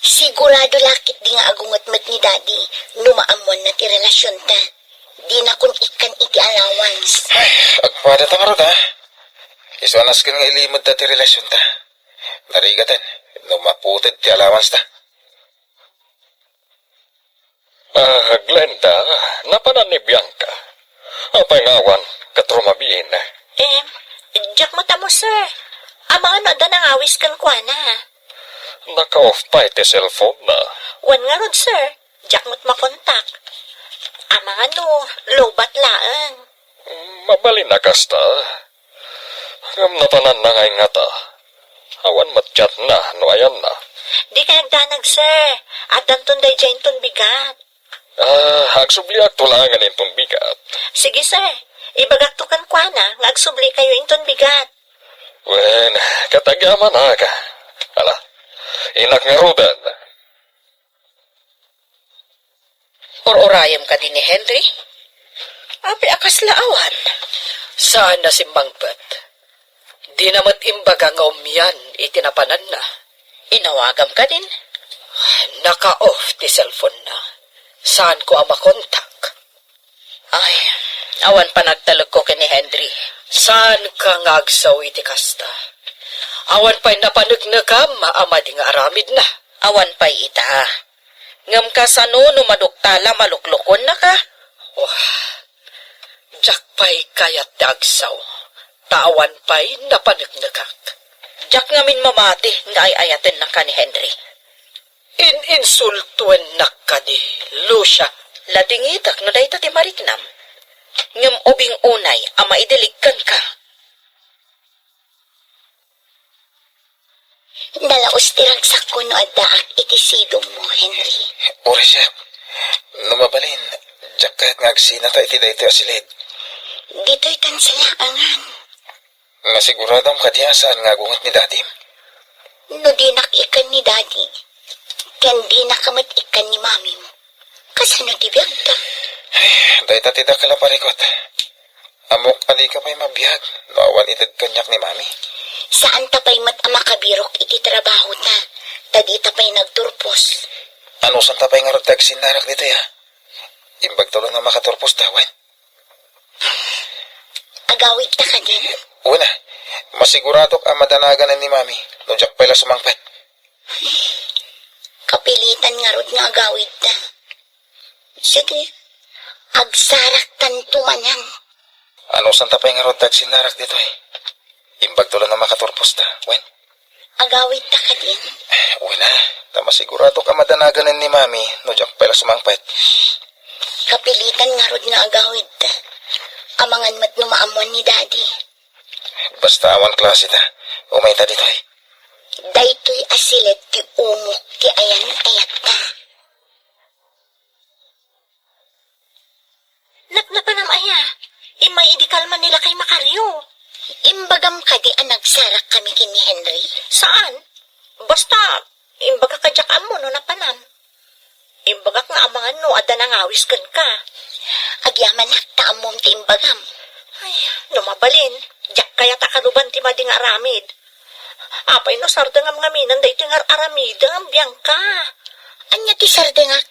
Sigurado la ketdi nga agunget met ni Daddy no maammoanna ti relasionta. Dinakon ikkan iti allowance. Ay, agpadata ngarud, a. Isu a nasken nga ilimedda ti relasionta. Narigaten no maputed ti allowance ta. Ah, Glenda, napanan ni Bianca. Apay nga awan ket rumabiin? Em, diak met ammo, sir. Amangan no adda nangawis kenkuana. Naka-off pay ti cellphone na. Wen ngarud, sir. Diak met makontak. Amangan no lowbat laeng. Mabalin a kasta. Ngem napananna ngay ngata. Awan met chatna no ayanna. Dikay agdanag, sir. Addanton daydiay inton bigat. Ah, agsubliakto laengen inton bigat. Sige, sir. Ibagakto kenkuana nga agsublikayo inton bigat. Wen, ket agyamanak. Ala, innak ngaruden. Ur-urayem kadi ni Henry? Apay a kasla awan? Saan a simmangpet. Dina met imbaga nga umian iti napananna. Inawagam kadin? Naka-off ti cellphone-na. Saanko a makontak. Ay, awan panagtalekko ken ni Henry. Saanka nga agsaw iti kasta? Awan pay napaneknekam a madi nga aramidna. Awan pay ita. Ngem kasano no maduktala, maluklukuennaka? Wah, diak pay kayat ti agsaw, ta awan pay napaneknekak. Diak ngamin mamati nga ay-ayatennaka ni Henry. In-insultuennak kadi, Lucia. Ladingitak no dayta ti mariknam. Ngem ubing unay a maidilig kenka. Nalaus ti ragsakko no addaak iti sidongmo, Henry. Uray siak, no mabalin, diak kayat nga agsinata iti daytoy a siled. Ditoy tan salaangan. Nasiguradom kadi a saan nga agunget ni dadim? No dinak ikkan ni dadi, ken dinak met ikkan ni mamim, kasano ti biagda? Ay, dayta ti dakkel a parikut. Ammok a dika pay mabiag no awan ited kaniak ni mami. Saanta pay met a makabirok iti trabahota, ta dita pay nagturpos. Anusanta pay ngarud ti agsinnarak ditoy, a? Imbag tulon nga makaturpos ta, wen? Agawidta kadin? Wen a, masiguradok a madanaganen ni mami no diak pay la sumangpet. Kapilitan ngarud nga agawidta. Sige, agsaraktanto manen. Anusanta pay ngarud ti agsinnarak ditoy? Imbag tulon nga makaturpos ta, wen? Agawidta kadin? Wen a, ta masiguradok a madanaganen ni mami no diak pay la sumangpet. Kapilitan ngarud nga agawidta. Amangan met no maammoan ni dadi. Basta awan klase ta, umayta ditoy. Daytoy a siled ti umok ti ayan-ayatta. Napnapanam aya, immay idi kalman ni lakay Macario. Imbagam kadi a nagsarak kami ken ni Henry? Saan? Basta, imbagak a diak ammo no napanam. Imbagak nga amangan no adda nangawis kenka. Agyamanak ta ammom ti imbagam. Ay, no mabalin, diak kayat a kaluban ti madi nga aramid. Apay no sardengam ngamin daytoy nga ar-aramidem, Bianca? Ania ti sardengak?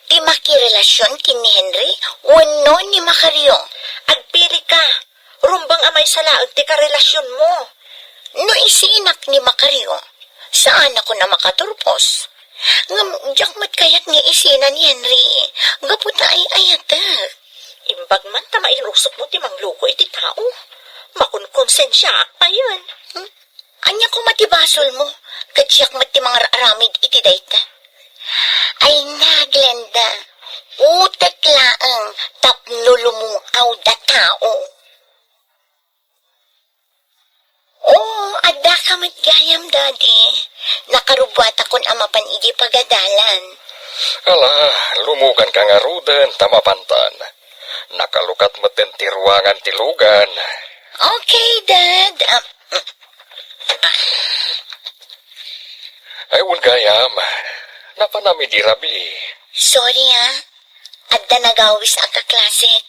Ti makirelasion ken ni Henry wenno ni Macario? Agpili ka. Rumbeng a maysa laeng ti karelasionmo. No isinak ni Macario, saanakon a makaturpos. Ngem diak met kayat nga isina ni Henry, gapu ta ay-ayatek. Imbag man ta mainusokmo ti mangloko iti tao. Makonkonsensiaak payen. Hmm? Ania koma ti basolmo? Ket siak met ti mangar-aramid iti dayta. Ay na, Glenda, utek laeng tapno lumung-awda tao. Oo, addaka met gayam, Daddy. Nakarubuatakon a mapan idiay pagadalan. Ala, lumuganka ngaruden ta mapantan. Nakalukat metten ti ruangan ti lugan. Okay, Dad. Um, Ay, wen gayam. Napanam idi rabii. Sorry, ah. Adda nagawis a kaklasek.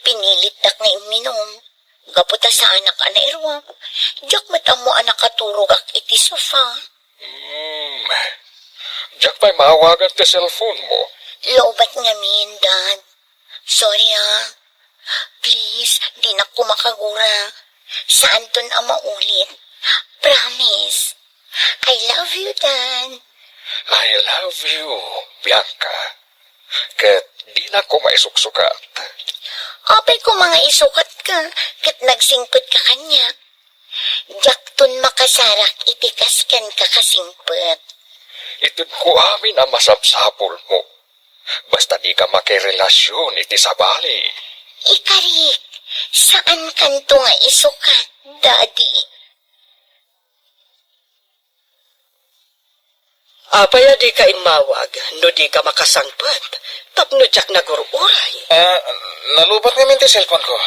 Pinilitdak nga imminum. Gapu ta saanak a nairuam, diak met ammo a nakaturogak iti sofa. Hmm. Diak pay maawagan ti cellphone-mo. Loobat ngamin, Dad. Sorry, ah. Please, dinak koma kagura. Saanton a maulit. Promise. I love you, Dad. I love you, Bianca. Ket dinak koma isuksukat. Apay koma nga isukatka ket nagsingpetka kaniak? Diakton makasarak iti kas kenka kasingpet. Itedko amin a masapsapulmo. Basta dika makirelasion iti sabali. Ikarik, saankanto nga isukat, Daddy. Apay a dika immawag no dika makasangpet tapno diak nagur-uray? Ah, nalubat ngamin ti cellphone-ko.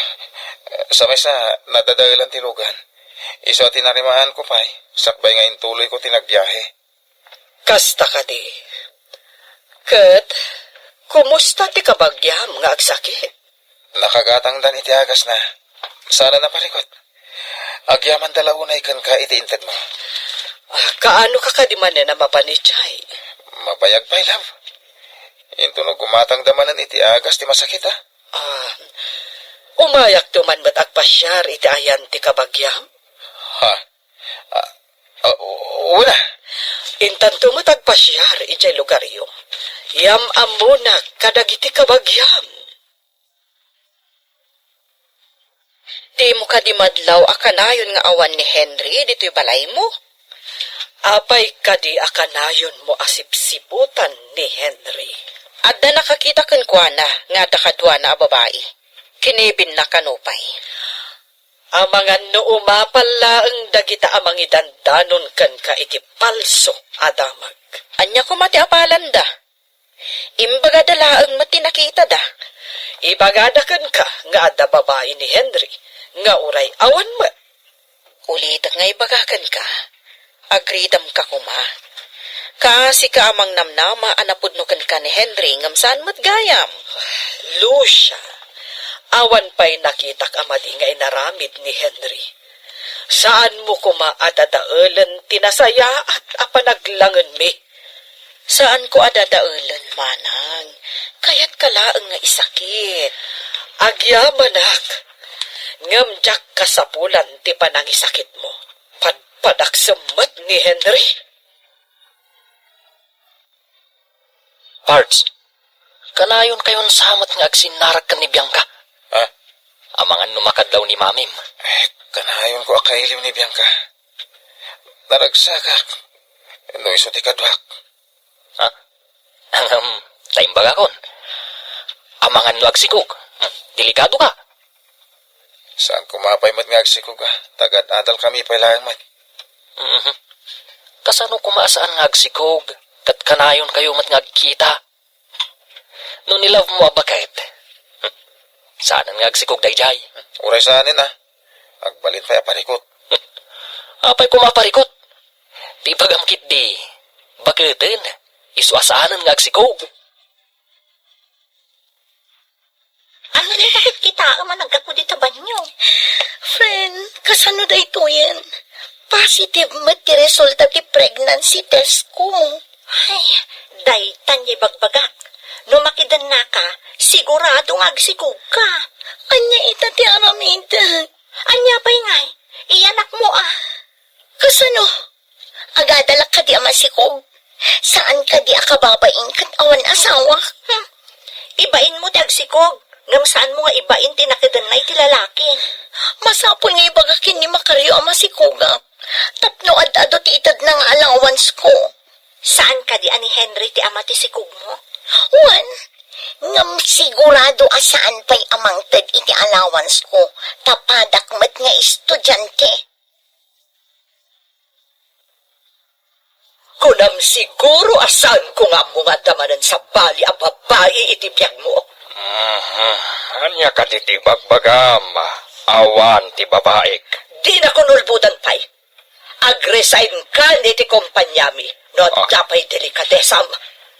Sa maysa, nadadaelan ti lugan. Isu a tinarimaanko pay, sakbay nga intuloyko ti nagbiahe. Kasta kadi. Ket, kumusta ti kabagiam nga agsakit? Nakagatangdan iti agasna. Saan a naparikut. Agyamanda la unay kenka iti intedmo. Ah, kaano ka kadi manen a mapan idiay? Mabayag pay, love. Intono gumatangda manen iti agas ti masakit, a. Ah, umayakto man met agpasiar iti ayan ti kabagiam? Ha? Ah, ah, una. Intanto met agpasiar idiay lugaryo. Yam-ammonak kadagiti kabagiam. Dimo kadi madlaw a kanayon nga awan ni Henry ditoy balaymo? Apay kadi a kanayonmo a sipsiputan ni Henry? Adda nakakita kenkuana nga adda kaduana a babai. Kinibinna kano pay. Amangan no umapal laeng dagita a mangidandanon kenka iti palso a damag. Ania koma ti apalanda? Imbagada laeng met ti nakitada. Ibagada kenka nga adda babai ni Henry nga uray awan met. Ulitek nga ibaga kenka, agridamka koma. Kaasika a mangnamnama a napudno kenka ni Henry ngem saan met gayam. Lucia, awan pay nakitak a madi nga inaramid ni Henry. Saanmo koma a dadaelen ti nasayaat a panaglangenmi. Saanko a dadaelen, manang. Kayatka laeng nga isakit. Agyamanak, ngem diak kasapulan ti panangisakitmo. Padpadaksem met ni Henry. Pards, kanayonkayon sa met nga agsinnarag ken ni Bianca? Ha? Amangan no makadlaw ni Mamim. Eh, kanayonko a kailiw ni Bianca. Naragsakak no isu ti kaduak. Ha? Ngem, ta imbagakon. Amangan no agsikog. Hmm, delikado ka. Saan koma pay met nga agsikog, a? Tagad-adalkami pay laeng met. Mhm. Kasano koma a saan nga agsikog, ket kanayonkayo met nga agkita? No ni-love mo a baket, saanen nga agsikog daydiay? Uray saanen, a. Agbalin pay a parikut. Apay koma a parikut? Ti ibagam ketdi, baketen, isu a saanen nga agsikog. Ania dayta ket kitaem a naggapu dita banio? Friend, kasano daytoyen? Positive met ti resulta ti pregnancy test ko. Ay, dayta nga ibagbagak. No makidennaka, sigurado nga agsikogka. Ania ita ti aramidek? Ania pay ngay? Iyanakmo a. Kasano? Agadalak kadi a masikog? Saan kadi a kababain ket awan asawa? Hmm. Ibainmo ti agsikog, ngem saanmo nga ibain ti nakidenna iti lalaki. Masapul nga ibaga ken ni Macario a masikogak tapno ad-adu ti itedna nga allowance ko. Saan kadi a ni Henry ti ama ti sikogmo? Wen, ngem sigurado a saan pay a mangted iti allowance ko, ta padak met nga estudiante. Kunam siguro a saanko nga ammo nga adda manen sabali a babai iti biagmo. Mhm. Ania kadi ti ibagbagam? Awan ti babaik. Dinakon ulbodan pay. Agresign-kan iti kompaniami no adda pay delikadesam.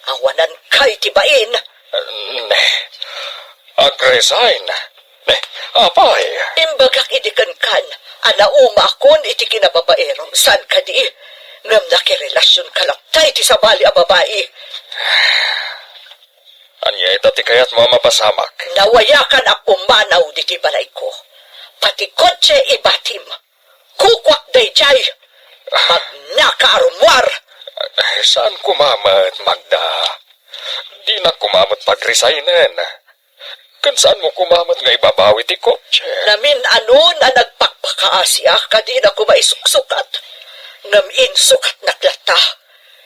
Awananka iti bain. Ne. Agresign? Ne, apay? Imbagak idi kenkan a naumaakon iti kinababaerom, saan kadi? Ngem nakirelasionka latta iti sabali a babai. Ania ita ti kayatmo a mapasamak? Nawayakan a pumanaw ditoy balayko. Pati kotse ibatim. Kukuak daydiay. Magna ka armuar. Eh, saan koma met, Magda? Dinak koma met pagresignen. Ken saanmo koma met nga ibabawi ti kotse? Namin-anon a nagpakpakaasiak a dinak koma isuksukat. Ngem insukatnak latta.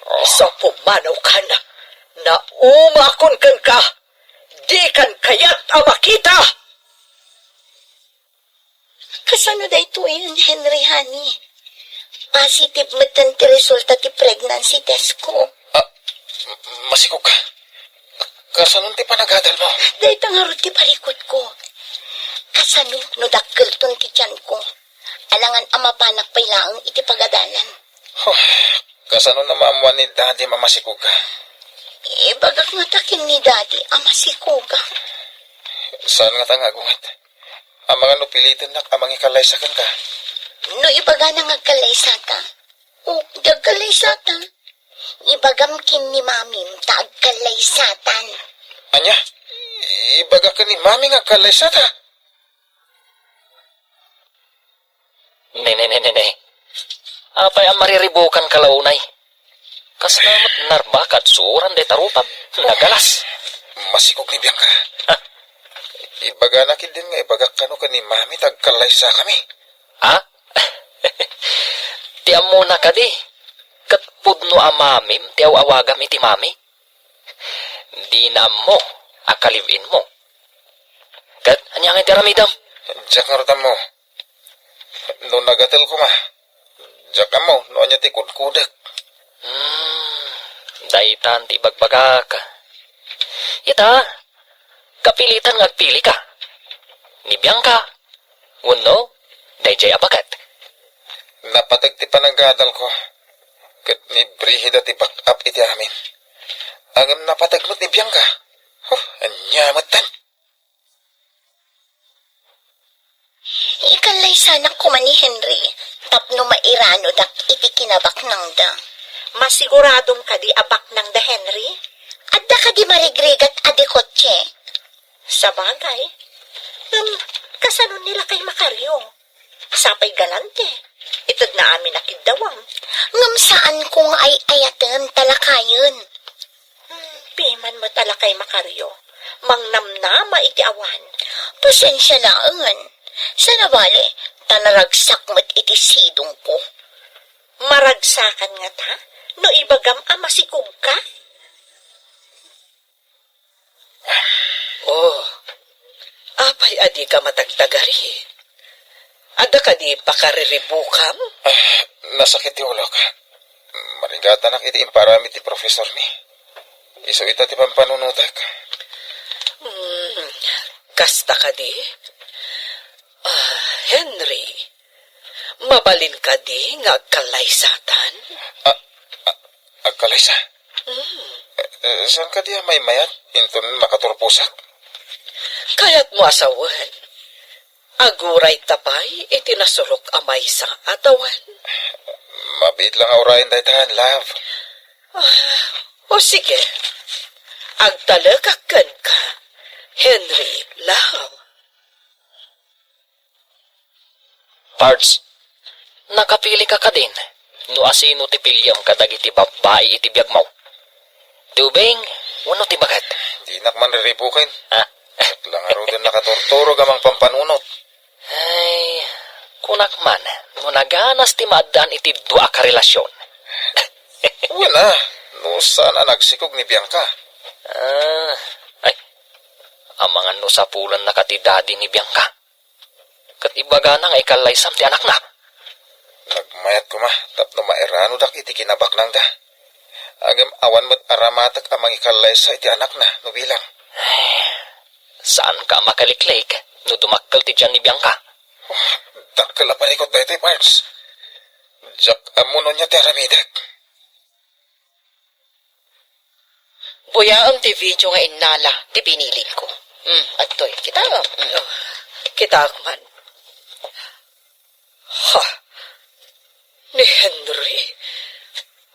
Oh. Isu a pumanawkan. Naumaakon kenka. Dikan kayat a makita. Kasano daytoyen, Henry, honey? Positive metten ti resulta ti pregnancy test ko. Ah, m-, masikog ka. Kasano ti panagadal mo? Dayta ngarud ti parikut ko. Sano no dakkelton ti tianko? Alangan a mapanak pay laeng iti pagadalan. Huh, kasano no maammuan ni Daddy a masikog ka? Ibagak ngata ken ni Daddy a masikog ka. Saan ngata nga agunget? Amangan no pilitennak a mangikallaysa kenka? No ibagana nga agkallaysata, o, di agkallaysata. Ibagam ken ni Mamim ta agkallaysatan. Ania? Ibagak ken ni Mami nga agkallaysata? Ne, ne, ne, ne, ne. Apay a mariribukanka la unay? Kasla met narbakad suoran dayta rupam. Nagalas. Masikog ni Bianca. Ha? Ibagana ketdin nga ibagak kano ken ni Mami ta agkallaysakami. Ha? Ti ammona kadi, ket pudno a Mamim ti aw-awagam iti Mami? Dina ammo a ka-live-in mo. Ket ania ngay ti aramidem? Diak ngarud ammo. No nagatel koma, diak ammo no ania ti kudkudek. Hmm, daytan ti ibagbagak. Ita, kapilitan nga agpilika. Ni Bianca, wenno daydiay a baket. Napateg ti pananggadalko, ket ni Brigida ti back-up iti amin. Ngem napateg met ni Bianca. Huh, ania metten? Ikallaysanak koma ni Henry tapno mairanodak iti kinabaknangda. Masiguradom kadi a baknangda, Henry? Adda kadi marigrigat a di kotse? Sabagay. Ngem, kasano ni lakay Macario? Sapay galante. Itedna amin a kiddawam. Ngem saanko nga ay-ayaten ta lakayen. Hmm, piman met a lakay Macario. Mangnamnama iti awan. Pasensia laengen. Saan a bale, ta naragsak met iti sidongko. Maragsakan ngata no ibagam a masikogka? Oh, apay a dika matagtagari? Adda kadi pakariribukam? Ah, nasakit ti ulok. Marigatanak iti imparamid ti profesormi. Isu ita ti pampanunotek. Hmm, kasta kadi? Ah, Henry, mabalin kadi nga agkallaysatan? Ah, ah, agkallaysa? Mm. Eh, eh, saan kadi a maymayat inton makaturposak? Kayatmo a sawen, aguray ta pay iti nasurok a maysa a tawen? Mabiit la nga urayen daytan, love. Ah, o sige. Agtalekak kenka, Henry, love. Pards, nakapilika kadin no asino ti piliem kadagiti babbai iti biagmo? Ti ubing wenno ti baket? Dinak man riribuken. Ha? Ket la ngaruden nakaturturog a mangpampanunot. Ay, kunak man, no naganas ti maaddaan iti dua a karelasion. Wen a, no saan a nagsikog ni Bianca. Ah, ay, amangan no sapulennaka ti daddy ni Bianca. Ket ibagana nga ikallaysam ti anakna. Nagmayat koma tapno mairanodak iti kinabaknangda. Ngem awan met aramatek a mangikallaysa iti anakna no bilang. Ay, saanka a makaliklik no dumakkel ti tian ni Bianca. Oh, dakkel a parikut daytoy, Pards. Diak ammo no ania ti aramidek. Buyaem ti video nga innala ti binilin ko. Hmm, adtoy. Kitaem. Hmm. Oh, kitaek man. Ha? Ni Henry?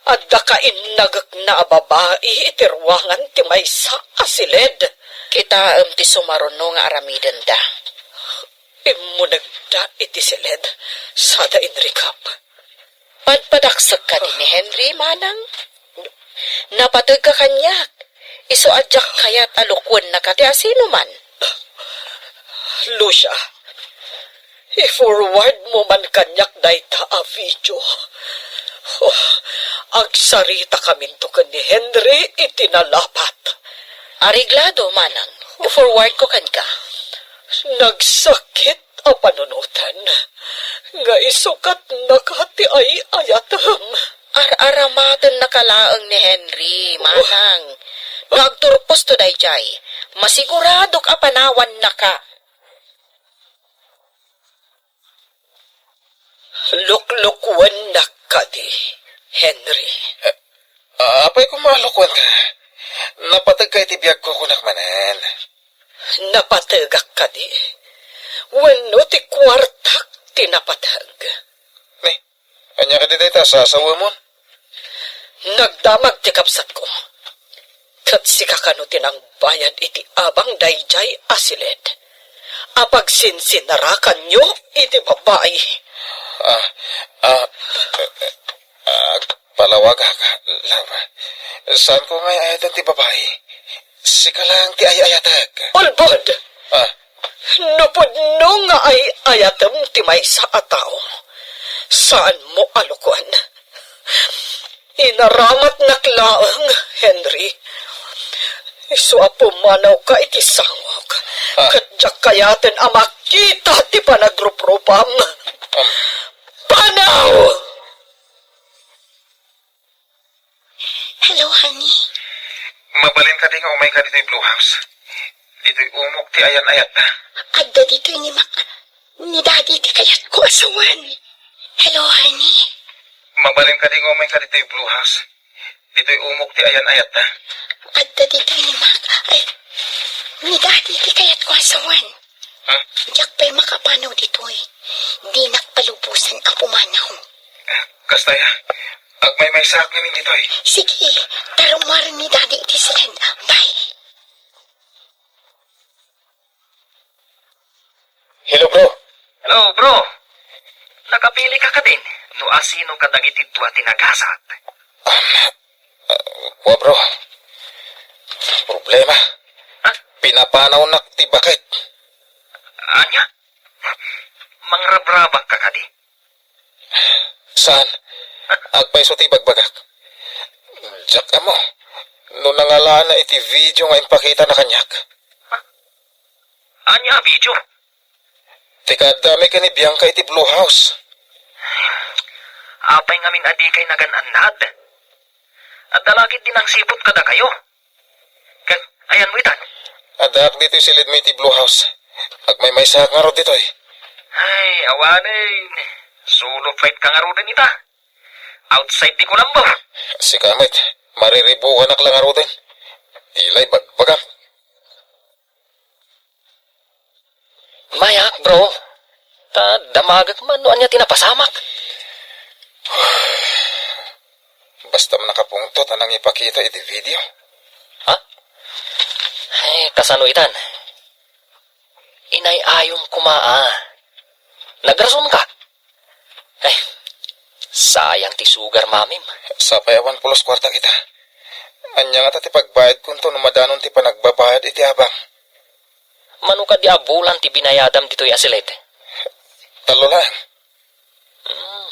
Adda kainnagekna a babai iti ruangan ti maysa a siled. Kitaem ti sumaruno nga aramidenda. Immunegda iti siled sada inrikap. Padpadaksek kadi ni Henry, manang? Napategka kaniak, isu a diak kayat a lukuennaka ti asinoman. Lucia, i-forward mo man kaniak dayta a video. Oh, agsaritakaminto ken ni Henry iti nalapat. Areglado, manang. I-forward ko kenka. Nagsakit a panunoten nga isukatnaka ti ay-ayatem. Ar-aramatennaka laeng ni Henry, manang. No agturposto daydiay, masiguradok a panawannaka. Luklukuennak kadi, Henry. Ah, apay koma a lukuenka? Napategka iti biagko, kunak manen. Napategak kadi? Wenno ti kuartak ti napateg? Ni, ania kadi dayta a sasawemon? Nagdamag ti kabsatko. Ket sika kano ti nangbayad iti abang daydiay a siled a pagsinsinarakanyo iti babai? Ah, ah, ah, palawagak, Love. Saanko nga ay-ayaten ti babai. Sika lang ti ay-ayatek. Ulbod! Ah, No pudno nga ay-ayatem ti maysa a tao, saanmo a lukuen. Inaramatnak laeng, Henry. Isu a pumanawka iti sangok, Ah. ket diak kayaten a makita ti panagruprupam. Um. Panaw! Hello, honey. Mabalin kadi nga umayka ditoy Blue House? Ditoy umok ti ayan-ayatta. Adda ditoy ni Mac, ni Daddy ti kayatko a sawen. Hello, honey. Mabalin kadi nga umayka ditoy Blue House? Ditoy umok ti ayan-ayatta. Adda ditoy ni Mac, ay, ni Daddy ti kayatko a sawen. Ha? Diak pay makapanaw ditoy. Dinak palubosan a pumanaw. Kasta aya, agmaymaysaak ngamin ditoy. Sige, ta rummuar ni Daddy iti siled. Bye. Hello, bro. Hello, bro. Nakapili ka kadin no asino kadagiti dua ti nagasat? Ah, ah, wa, bro. Problema. Ha? Pinapanawnak ti baket. Ania? Mangrabrabak ka kadi? Saan? Agpayso ti ibagbagak. Diak ammo no nangalaanna iti video nga impakitana kaniak. Ania a video? Ti kaaddami ken ni Bianca iti Blue House. Apay ngamin a dikay nagan-annad? Adda la ketdi nangsiput kadakayo. Ket ayanmo itan? Addaak ditoy siledmi iti Blue House. Agmaymaysaak ngarud ditoy. Ay, awanen. Solo flight ka ngaruden ita. Outside di Colombo. Sika met, mariribukanak la ngaruden. Dila ibagbagam. Mayak, bro. Ta damagek man no ania ti napasamak. Basta man nakapungtot a nangipakita iti video. Ha? Ay, kasano itan? Inay-ayom koma a. Nagrasonka. Ay, sayang ti sugar mamim. Sapay awan pulos kuarta kita. Ania ngata ti pagbayadkonto no madanon ti panagbabayad iti abang? Mano kadi a bulan ti binayadam ditoy a siled? Tallo laeng. Hmm.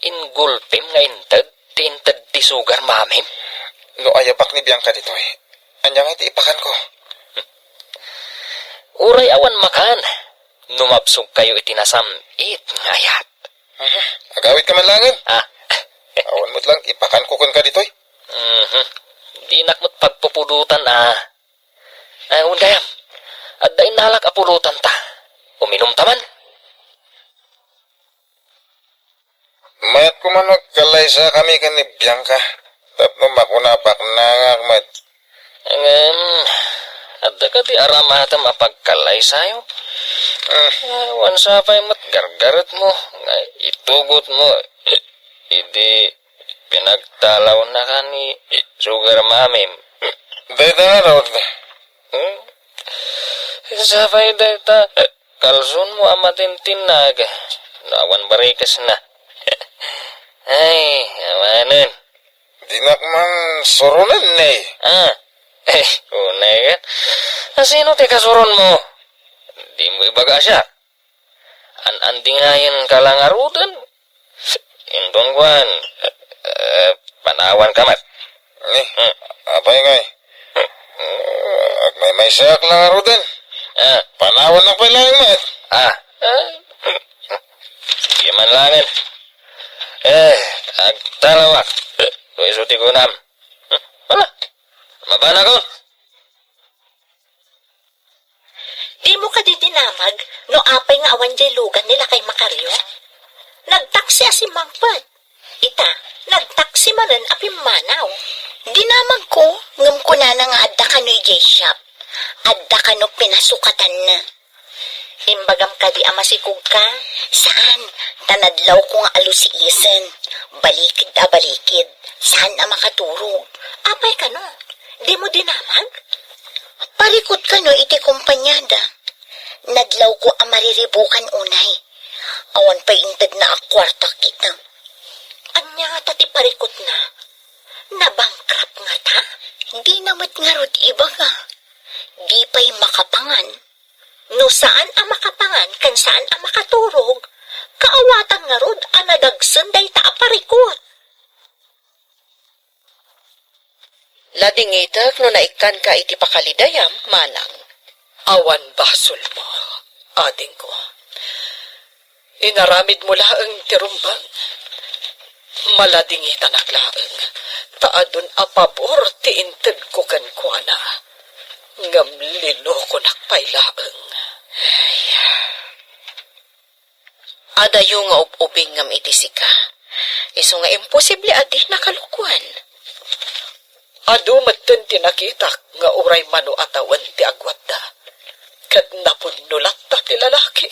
Ingulpem nga inted ti inted ti sugar mamim? No ayabak ni Bianca ditoy, ania ngay ti ipakanko? Uray awan makan, no mabsogkayo iti nasam-it nga ayat. Mhm. Agawidka man laengen. Ah. Awan met lang ipakanko kenka ditoy. Mhm. Dinak met pagpupudotan, ah. Ay, awan gayam. Adda innalak a pudotanta. Uminumta man. Mayat koma no agkallaysakami ken ni Bianca tapno makuna a baknangak met. Ngem, adda kadi aramatem a pagkallaysayo? Mm. Awan sapay met gargaretmo nga itugotmo idi pinagtalawna ka ni Sugar Mamim. Dayta ngarud. Hmm? Sapay dayta kalsonmo a matintinnag no awan barikesna. Ay, awanen. Dinak man suronen, ne. Ah, eh, unay ket. Asino ti kasuronmo? Dimo ibaga a siak. An-andingayenka la ngaruden. Inton kuan, eh, panawanka met. Ni, Hmm. apay ngay? Hmm. Eh, agmaymaysaak la ngaruden. Ah. Panawannak pay laeng met. Ah. Ah. Sige man laengen. Eh, agtalawak. No isu ti kunam. Hmm. Wala. Mabanakon. Dimo kadi dinamag no apay nga awan diay lugan ni Lakay Macario? Nagtaksi a simmangpet. Ita, nagtaksi manen a pimmanaw. Dinamagko, ngem kunana nga adda kano idiay shop. Adda kano pinasukatanna. Imbagam kadi a masikog ka? Saan, ta nadlawko nga alusiisen. Balikid a balikid. Saan a makaturog. Apay kano? Dimo dinamag? Parikut kano iti kompaniada. Nadlawko a mariribukan unay. Awan pay intedna a kuarta kita. Ania ngata ti parikutna? Nabankrupt ngata? Dina met ngarud ibaga. Di pay makapangan. No saan a makapangan ken saan a makaturog, kaawatan ngarud a nadagsen dayta a parikut. Ladingitek no naikkanka iti pakalidayam, manang. Awan basolmo, adingko. Inaramidmo laeng ti rumbeng. Maladingitanak laeng, ta adun a pabor ti intedko kenkuana. Ngem linukonak pay laeng. Ay. Adayo nga ub-ubingngem iti sika. Isu nga imposible a dinaka lukuan. Adu metten ti nakitak nga uray mano a tawen ti agwatda. Ket napudno latta ti lalaki.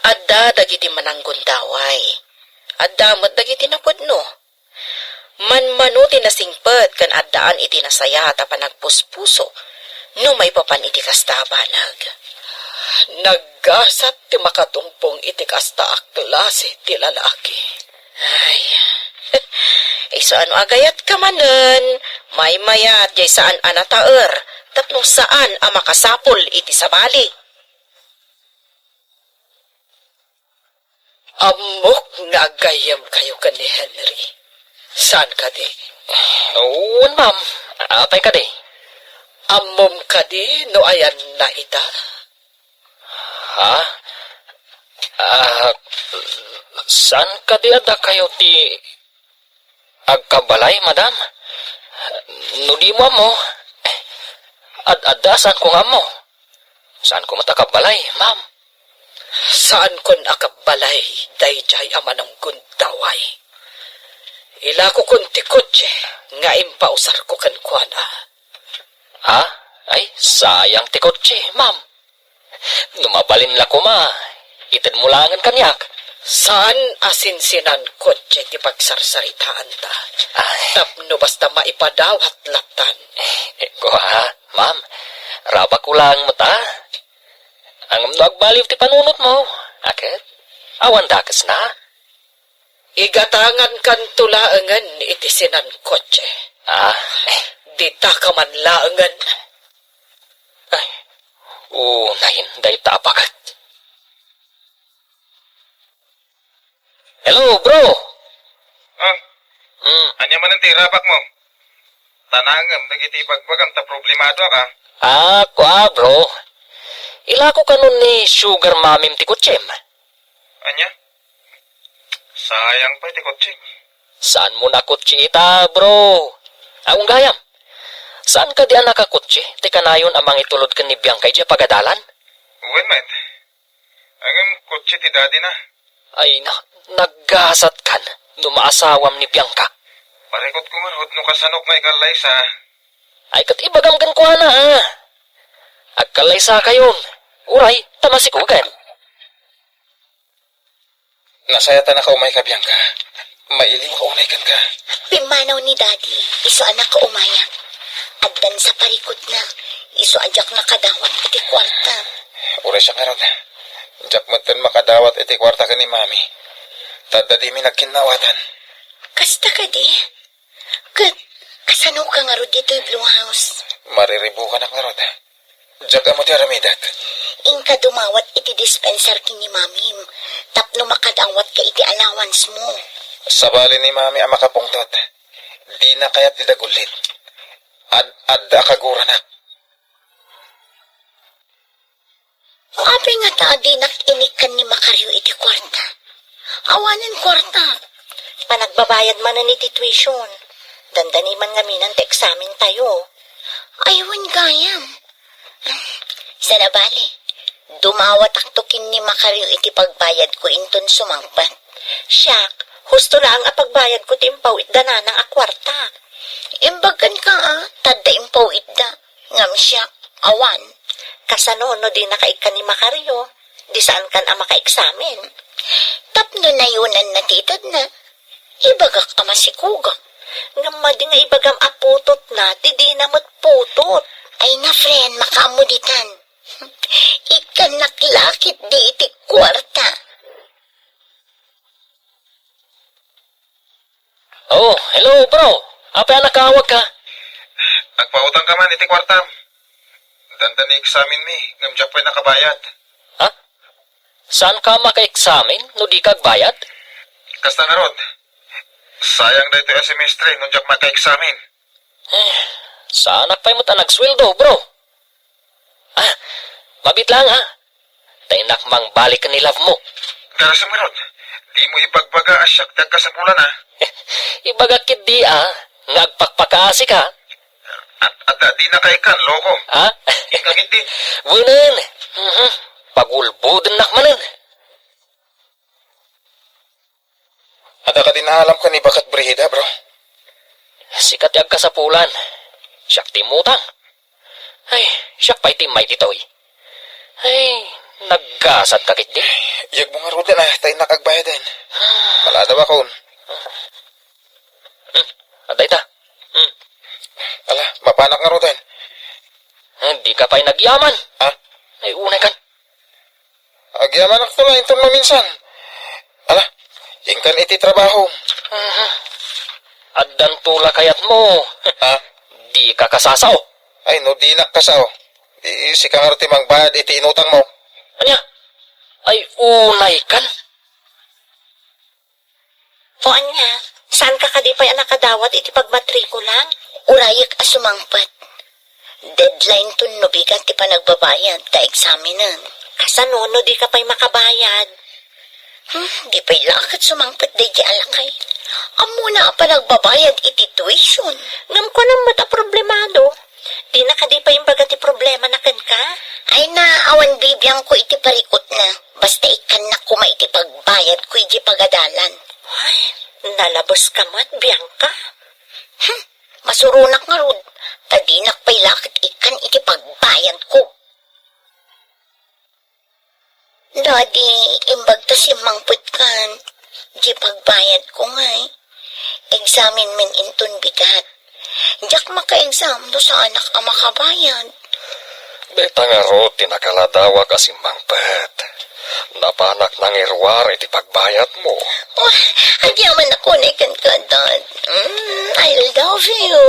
Adda dagiti mananggundaway. Adda met dagiti napudno. Manmano ti nasingpet ken addaan iti nasayaat a panagpuspuso no maipapan iti kasta a banag. Naggasat ti makatumpong iti kasta a klase ti lalaki. Ay, isu a no agayatka manen, maymayat jay saan a nataer tapno saan a makasapul iti sabali. Ammok nga aggayyemkayo ken ni Henry. Saan kadi? Wen, ma'am. Apay kadi? Ammom kadi no ayanna ita? Ha? Ah, saan kadi a dakayo ti Agkabbalay, madam? No dimo ammo, ad-adda a saanko nga ammo. Saanko met a kabbalay, ma'am. Saankon a kabbalay daydiay a mananggundaway. Ilakokon ti kotse nga impausarko kenkuana. Ha? Ay, sayang ti kotse, ma'am. No mabalin la koma, itedmo laengen kaniak. Saan a sinsinan kotse ti pagsarsaritaanta. Ay. Tapno basta maipadawat lattan. Eh, kua, ma'am, rabakko laeng met a. Ngem no agbaliw ti panunotmo, a ket, awan dakesna. Igatangankanto laengen iti sinan kotse. Ah, eh. Ditaka man laengen. Ay, unayen dayta a paket. Hello, bro! Ah, Hmm. Ania manen ti irabakmo? Tanangem dagiti ibagbagam ta problemadoak, a. Ah, kua, bro. Ilako kanon ni sugar mamim ti kotsem. Ania? Sayang pay ti kotse. Saanmo a kotse ita, bro? Aw, gayam. Saan kadi a nakakotse ti kanayon a mangitulod ken ni Bianca idiay pagadalan? Wen met. Ngem kotse ti daddy na. Ay, na, naggasatkan no maasawam ni Bianca. Parikutko ngarud no kasanok nga ikallaysa. Ay, ket ibagam kenkuana, a. Agkallaysakayon. Uray, ta masikogen. Nasayatanaka umayka, Bianca. Mailiwka unay kenka. Pimmanaw ni Daddy, isu a nakaumayak. Addan sa parikutna, isu a diak nakadawat iti kuarta. Uray siak ngarud. Diak metten makadawat iti kuarta ken ni Mami. Ta adda dimi nagkinnawatan. Kasta kadi? Ket, kasanoka ngarud ditoy Blue House? Mariribukanak ngarud. Diak ammo ti aramidek. Inka dumawat iti dispenser ken ni Mamim tapno makadawatka iti allowance mo. Sabali ni Mami a makapungtot. Dina kayat ti dagullit. Ad-adda a kaguranak. Apay ngata a dinak inikkan ni Macario iti kuarta? Awanen kuarta. Panagbabayad manen iti tuition. Dandani man ngamin ti eksamen tayo. Ay, wen gayam. Sana bale, dumawatakto ken ni Macario iti pagbayadko inton sumangpet. Siak, husto laeng a pagbayadko ti impaw-itda nanang a kuarta. Imbagkanka, a, tadda impaw-itda. Ngem siak, awan. Kasano no dinaka ikkan ni Macario? Di saankan a makaeksamen. Tapno nayunan na ti itedna, ibagak a masikugak. Ngem madi nga ibagam a putotna, ti dina met putot. Ay na, friend, makaammo ditan. Ikkannak la ketdi iti kuarta. Oh, hello, bro. Apay a nakaawagka? Agpautangka man iti kuartam. Dandani eksamenmi, ngem diak pay nakabayad. Ha? Saanka makaeksamen no dika agbayad? Kasta ngarud, sayang daytoy a semestre no diak makaeksamen. Eh, saanak pay met a nagsueldo, bro. Ah, mabiit laeng, ha? Ta innak mangbalik ken ni love mo. Garasim ngarud, dimo ibagbaga a siak ti agkasapulan, ha? Ibagak ketdi, a, nga agpakpakaasika. At, at, at dinaka ikkan, loko. Ha? Inka ketdi. Wen. Mhm. Pagulbodennak manen. Adda kadi naalam ken ni Baket Brigida, bro? Sika ti agkasapulan. Siak ti immutang. Ay, siak pay ti immay ditoy. Ay, naggasatka ketdi. Yegmo ngaruden, a, ta innak agbayaden. Maladaw akon. Hmm, adda ita. Hmm. Ala, mapanak ngaruden. Eh, dika pay nagyaman. Ha? Ay, unay kan. Agyamanak to la inton maminsan. Ala, inkan iti trabahom. Aha. Addan to la kayatmo. Ha? Dika kasasao. Ay, no dinak kasao, di sika ngarud ti mangbayad iti inutangmo. Ania? Ay, unay kan. O ania, saanka kadi pay a nakadawat iti pagmatrikulam? Urayek a sumangpet. Deadline ton no bigat ti panagbabayad ta eksamenen. Kasano no dika pay makabayad? Hmm, di pay la ket sumangpet daydi a lakay. Ammona a panagbabayad iti tuition. Ngem kuanam met a problemado. Dina kadi pay imbaga ti problemana kenka? Ay na, awan bibiangko iti parikutna. Basta ikkannak koma iti pagbayadko iti pagadalan. Ay, nalabeska met, Bianca. Hmm, masuronak ngarud, ta dinak pay la ket ikkan iti pagbayadko. Daddy, imbag ta simmangpetkan, di pagbayadko ngay. Eksamen men inton bigat. Diak maka-exam no saanak a makabayad. Dayta ngarud ti nakaladawak a simmangpet. Napanak nangiruar iti pagbayadmo. Oh, agyamanak unay kenka, Dad. Mm, I love you.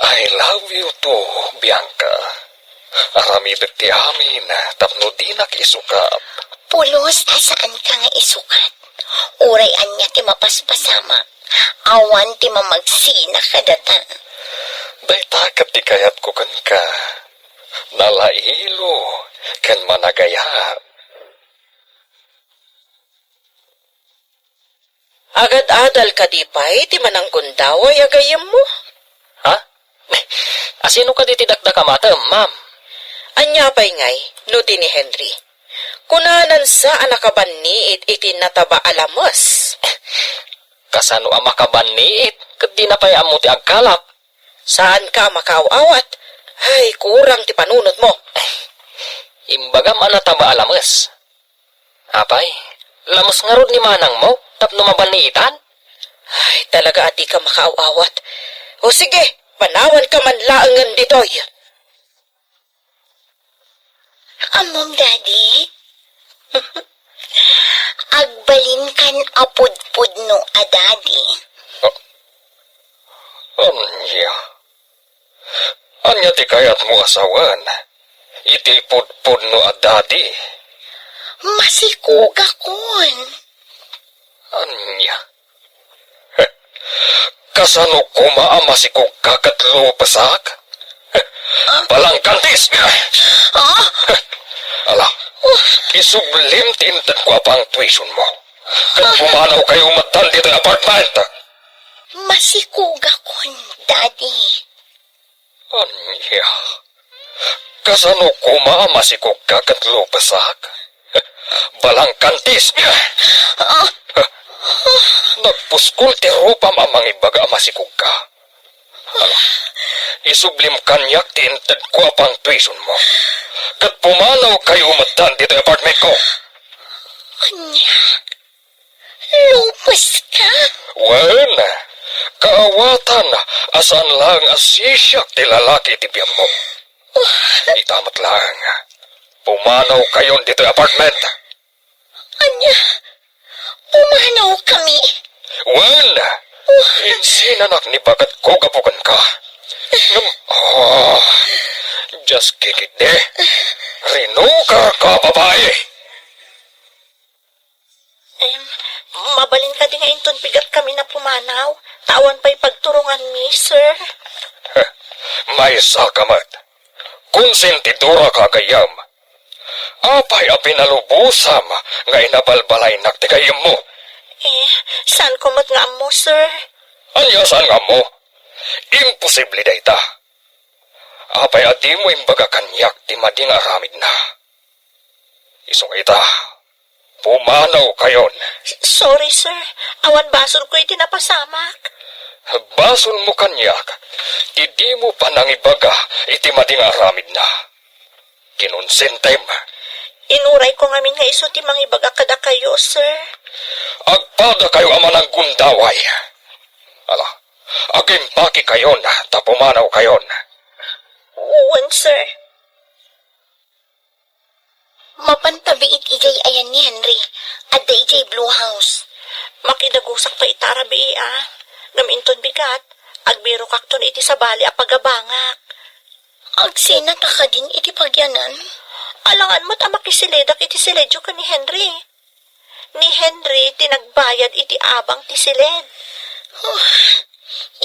I love you too, Bianca. Aramidek ti amin tapno dinak isukat. Pulos a saanka nga isukat. Uray ania ti mapaspasamak, awan ti mamagsina kadata. Dayta ket ti kayatko kenka. Nalailo ken managayat. Agad-adal kadi pay ti mananggundaway a gayyemmo? Ha? Asino kadi ti dakdakamatem, ma'am? Ania pay ngay no di ni Henry? Kunanansa a nakabanniit iti nataba a lames. Kasano a makabanniit ket dina pay ammo ti agkalap? Saanka a makaaw-awat? Ay, kurang ti panunotmo. Imbagam a nataba a lames. Apay, lames ngarud ni manangmo tapno mabanniitan? Ay, talaga a dika makaaw-awat. O sige, panawanka man laengen ditoy. Ammom, Daddy? Agbalinkan a pudpudno a Daddy. Ah, ania? Ania ti kayatmo a sawen iti pudpudno a Daddy? Masikogakon. Ania? Kasano koma a masikogka ket lupesak? Balangkantis! Ah? Ala, isublim ti intedko a pangtuitionmo. Ket pumanawkayo metten ditoy apartment. Masikogakon, Daddy. Ania? Kasano koma a masikogka ket lupesak? Balangkantis! Ah! Nagpuskol ti rupam a mangibaga a masikogka. Ala, isublim kaniak ti intedko a pangtuitionmo. Ket pumanawkayo metten ditoy apartmentko. Ania? Lupeska? Wen, kaawatan a saan laeng a sisiak ti lalaki iti biagmo. Ita met laeng, pumanawkayon ditoy apartment. Ania? Pumanawkami? Wen, insinanak ni bagatko gapu kenka. Ngem, oh, just kikiddi. Rinugarka, babai. Em, mabalin kadi nga inton bigat kami na pumanaw, ta awan pay pagturonganmi, sir? Maysa ka met. Konsentidora ka, gayyem. Apay a pinalubosam nga inabalbalaynak ti gayyemmo? Eh, saan ko met nga ammo, sir? Ania saan nga ammo? Imposible dayta. Apay a dimo imbaga kaniak ti madi nga aramidna? Isu nga ita, pumanawkayon. Sorry, sir. Awan basolko iti napasamak. Basolmo kaniak ti dimo panangibaga iti madi nga aramidna. Kinonsentem. Inurayko ngamin nga isu ti mangibaga kadakayo, sir. Agpadakayo a mananggundaway. Ala, agimpakekayon ta pumanawkayon. Wen, sir. Mapan ta biit idiay ayan ni Henry. Adda idiay Blue House. Makidagusak pay ita a rabii, a. Ngem inton bigat, agbirokakton iti sabali a pagabangak. Agsinata kadin iti pagyanan? Alangan met a makisilidak iti siledyo ken ni Henry. Ni Henry ti nagbayad iti abang ti siled. Huh,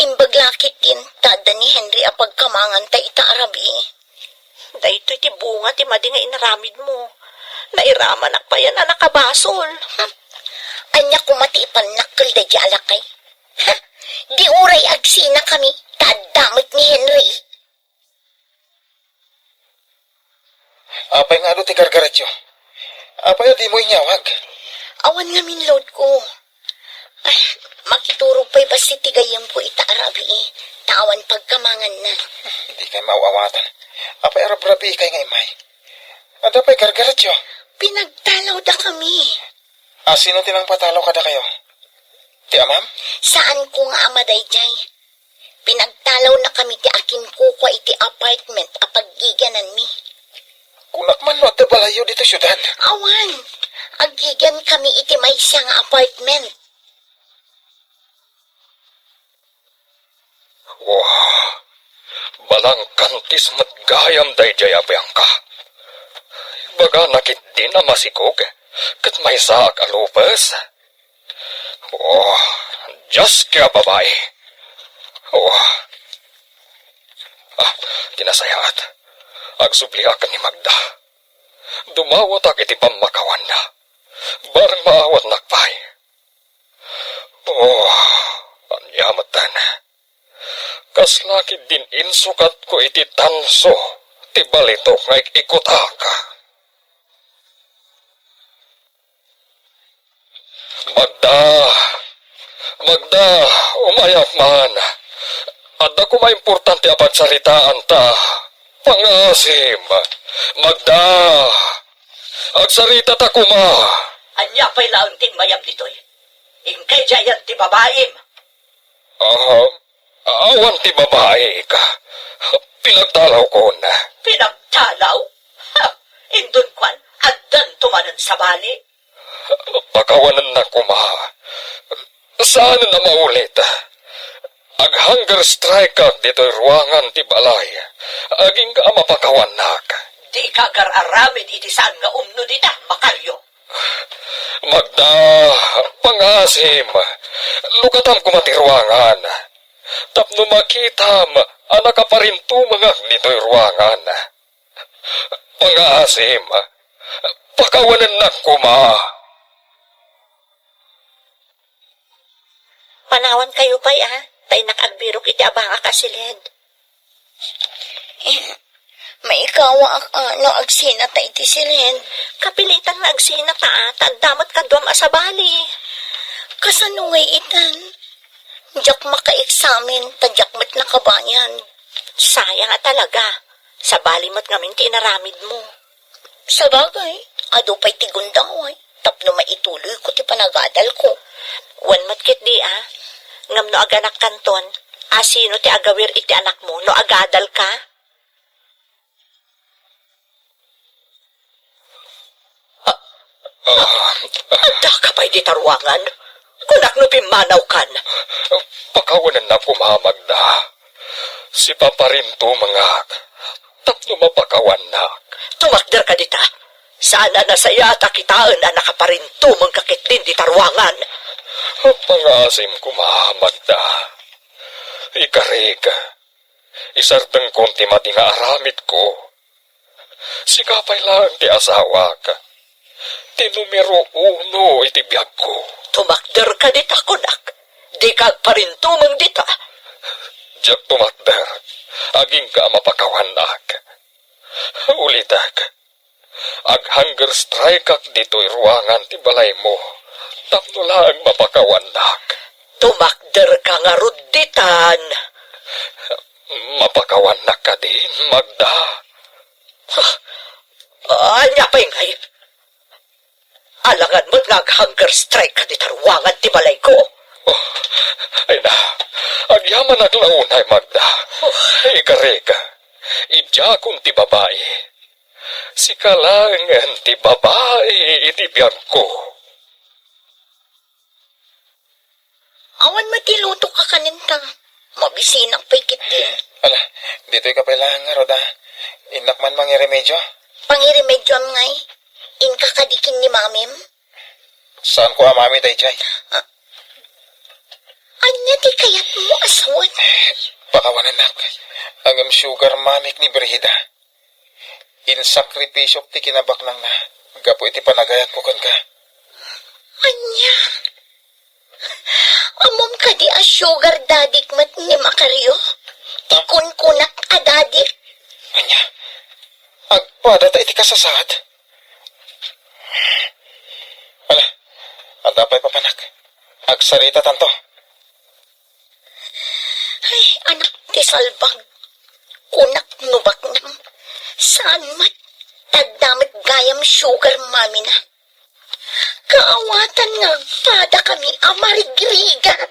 imbag la ketdin ta adda ni Henry a pagkamanganta ita a rabii. Daytoy ti bunga ti madi nga inaramidmo. Nairamanak payen a nakabasol. Hmm. Ania koma ti ipannakkel daydiay a lakay? Ha? Di uray agsinakami ta adda met ni Henry. Apay nga adu ti gargaretyo? Apay a dimo inyawag? Awan ngamin loadko. Ay, makiturog pay bassit ti gayyemko ita a rabii, ta awan pagkamanganna. Dikay maaw-awatan. Apay a rabrabiikay nga immay? Adda pay gargaretyo? Pinagtalawdakami. A, sino ti nangpatalaw kadakayo? Ti amam? Saanko nga ama daydiay. Pinagtalawnakami ti akinkukua iti apartment a paggigiananmi. Kunak man no adda balayyo ditoy siudad? Awan. Aggigiankami iti maysa nga apartment. Wah, balangkantis met gayam daydiay a biangka. Ibagana ketdin a masikog ket maysaak a lupes. Oh, Dios, kaya babai. Oh. Ah, ti nasayaat. Agsubliak ken ni Magda. Dumawatak iti pammakawanna. Bareng maawatnak pay. Oh, ania metten. Kasla ketdin insukatko iti tanso ti balitok nga ik-ikutak. Magda! Magda! Umayak man! Adda koma importante a pagsaritaan ta. Pangaasim! Magda! Agsaritata koma! Ania pay laeng ti immayam ditoy? Inkay diayan ti babaim! Ah, awan ti babaik. Pinagtalawkon. Pinagtalaw? Ha! Inton kuan, addanto manen sabali? Pakawanennak koma. Saanen a maulit. Ag-hunger strike-ak ditoy ruangan ti balay. Agingga a mapakawannak. Dika agar-aramid iti saan nga umno dita, Macario. Magda, pangaasim, lukatam koma ti ruangan. Tapno makitam a nakaparintumengak ditoy ruangan. Pangaasim, pakawanennak koma. Panawankayo pay, a, ta innak agbirok iti abangak a siled. Eh, maikawaak, a, no agsinata iti siled. Kapilitan nga agsinata, a, ta adda met kaduam a sabali. Kasano ngay itan? Diak makaeksamen, ta diak met nakabayad. Sayang a talaga. Sabali met ngamin ti inaramidmo. Sabagay, adu pay ti gundaway tapno maituloyko ti panagadalko. Wen met ketdi a, ngem no aganakkanton, asino ti agawir iti anakmo no agadalka? Ah, ah. Addaka pay dita ruangan? Kunak no pimmanawkan. Pakawanennak koma, Magda. Sipaparintumengak tapno mapakawannak. Tumakderka dita. Saan a nasayaat a kitaen a nakaparintumengka ketdin dita ruangan. Pangngaasim koma, Magda. Ikarik, isardengkon ti madi nga aramidko. Sika pay laeng ti asawak. Ti numero uno iti biagko. Tumakderka dita, kunak. Dika agparintumeng dita. Diak tumakder. Agingga a mapakawannak. Ulitek. Ag-hunger strike-ak ditoy ruangan ti balaymo tapno laeng mapakawannak. Tumakderka ngarud ditan. Mapakawannak kadin, Magda? Ania pay ngay? Alangan met nga ag-hunger strike-ka dita ruangan ti balayko. Oh, ay na, agyamanak la unay, Magda. Oh. Ikarik, idiakon ti babai. Sika laengen ti babai iti biagko. Awan met ti lutok a kanen ta. Mabisinak pay ketdi. Ala, ditoyka pay laeng ngarud a. Innak man mangiremedio. Pangiremedioam ngay? Inka kadi ken ni mamim? Saanko a mami daydiay. Ah, ania ti kayatmo a sawen? Pakawanennak. Ngem sugar mommy-k ni Brigida. Insakripisiok ti kinabaknangna gapu iti panagayatko kenka. Ania? Ammom kadi a sugar daddy-k met ni Macario? Ti kunkunak a daddy-k? Ania? Agpadata iti kasasaad? Ala, adda pay papanak. Agsaritatanto. Ay, anak ti salbag. Kunak no baknang. Saan met? Tadda met gayam sugar mommy-na. Kaawatan nga agpadakami a marigrigat.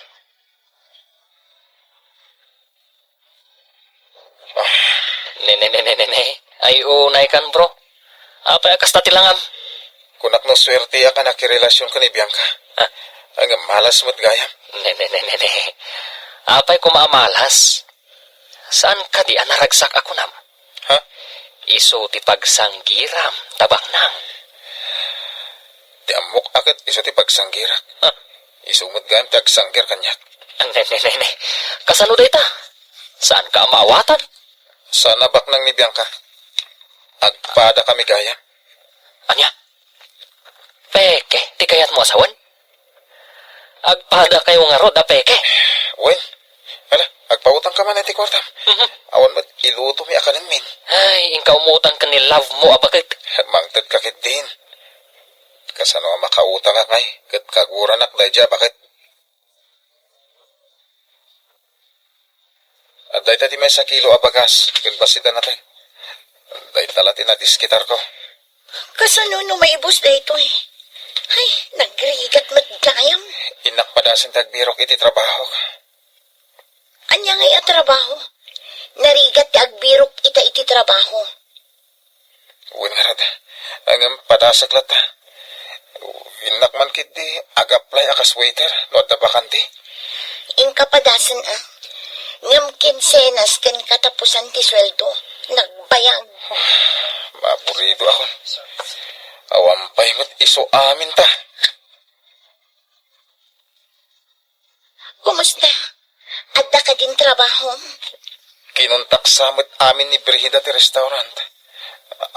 Ne, ne, ne, ne, ne, ne. Ay, unay kan, bro. Apay a kasta ti langam? Kunak no suerteak a nakirelasyon ken ni Bianca. Ah. Ngem malas met gayam. Ne, ne, ne, ne, ne. Apay koma a malas? Saan kadi a naragsak a kunam? Ha? Isu ti pagsanggiram, ta baknang. Ti ammok a ket isu ti pagsanggirak. Ah. Isu met gayam ti agsanggir kaniak. Ne, ne, ne, ne. Kasano dayta? Saanka a maawatan? Saan a baknang ni Bianca. Agpadakami gayam. Ania? Peke ti kayatmo a sawen? Agpadakayo ngarud a peke. Wen, ala, agpautangka man iti kuartam. Mhm. Awan met ilutomi a kanenmin. Ay, inka umutang ken ni love mo a baket. Mangtedka ketdin. Kasano a makautangak ngay ket kaguranak daydiay a baket? Dayta ti maysa kilo a bagas ken bassit a nateng. Dayta la ti nadiskitarko. Kasano no maibus daytoy? Ay, nagrigat met gayam. Innak padasen ti agbirok iti trabahok. Ania ngay a trabaho? Narigat ti agbirok ita iti trabaho. Wen ngarud, ngem padasek latta. Innak man ketdi ag-apply a kas waiter no adda bakante. Inka padasen a. Ngem kinsenas ken katapusan ti sueldo, nagbayag. Maburido akon. Awan pay met isu amin ta. Kumusta? Adda kadin trabahom? Kinuntak sa met amin ni Brigida ti restaurant.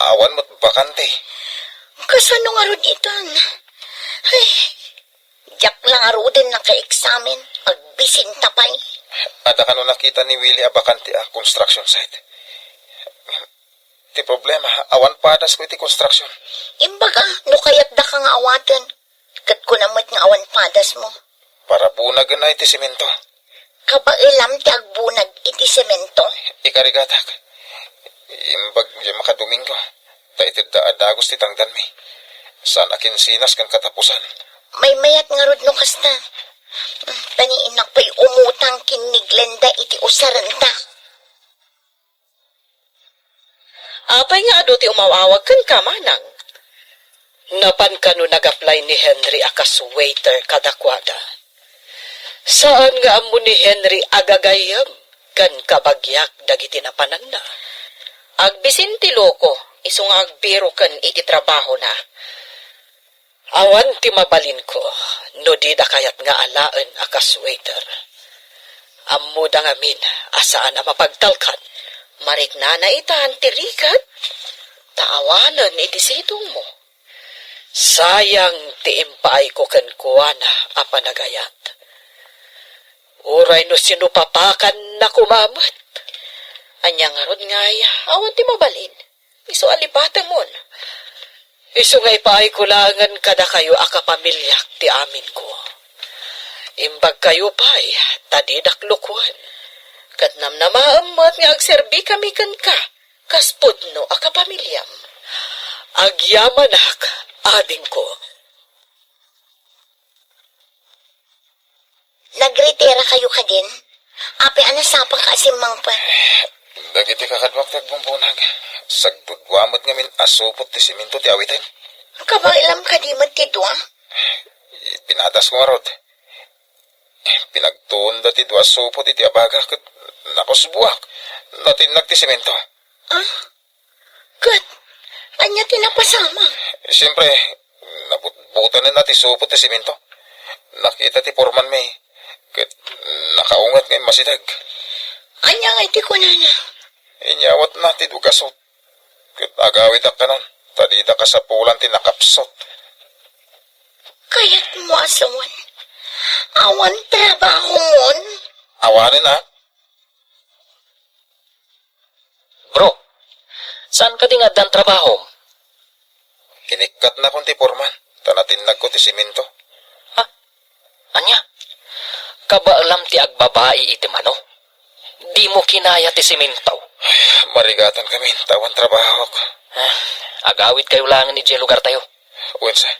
Awan met bakante. Kasano ngarud itan? Ay, diak la ngaruden nakaeksamen. Agbisinta pay. Adda kano nakita ni Willie a bakante a construction site? Ti problema, awan padasko iti construction. Imbaga, no kayatdaka nga awaten, ket kuna met nga awan padasmo. Para bunagen ay ti semento. Kabaelam ti agbunag iti semento? Ikarigatak. Imbag diay makadomingo, ta itedda a dagus ti tangdanmi. Saan a kinsinas ken katapusan. Maymayat ngarud no kasta. Taniinnak pay umutang ken ni Glenda iti usarenta. Apay nga adu ti umaw-awag kenka, manang? Napan kano nag-apply ni Henry a kas waiter kadakuada? Saan nga ammo ni Henry a gagayyem ken kabagiak dagiti napananna. Agbisin ti loko, isu nga agbiroken iti trabahona. Awan ti mabalinko no dida kayat nga alaen a kas waiter. Ammoda ngamin a saan a mapagtalkan. Mariknana itan ti rigat, ta awanen iti situngmo. Sayang ti impaayko kenkuana a panagayat. Uray no sinupapakanna koma met. Ania ngarud ngay, awan ti mabalin. Isu a lipatemon. Isu nga ipaayko laengen kadakayo a kapamiliak ti aminko. Imbagkayo pay, ta didak lukuen. Ket namnamaem met nga agserbikami kenka kas pudno a kapamiliam. Agyamanak, adingko. Nagritira kayo kadin? Apay a nasapa ka a simmangpet? Dagiti kakaduak ti agbumbunag. Sagdudua met ngamin a supot ti semento ti awiten. Kabaelam kadi met ti dua? Pinatasko ngarud. Pinagtuonda ti dua a supot iti abaga ket nakusbuak. Natinnag ti semento. Ah? Ket, ania ti napasamak? Siempre, nabutbutanenna ti supot ti semento. Nakita ti foremanmi, ket nakaunget nga immasideg. Ania nga iti kunana? Inyawatna ti dua gasut, ket agawidak kanon, ta dida kasapulan ti nakapsut. Kayatmo a sawen, awan trabahomon? Awanen a. Bro, saan kadi nga addan trabahom? Inikkatnakon ti foreman, ta natinnagko ti semento. Ha? Ania? Kabaelam ti agbabai iti mano. Dimo kinaya ti semento. Marigatan kami, ta awan trabahok. Ah, agawidkayo laengen idiay lugartayo. Wensa,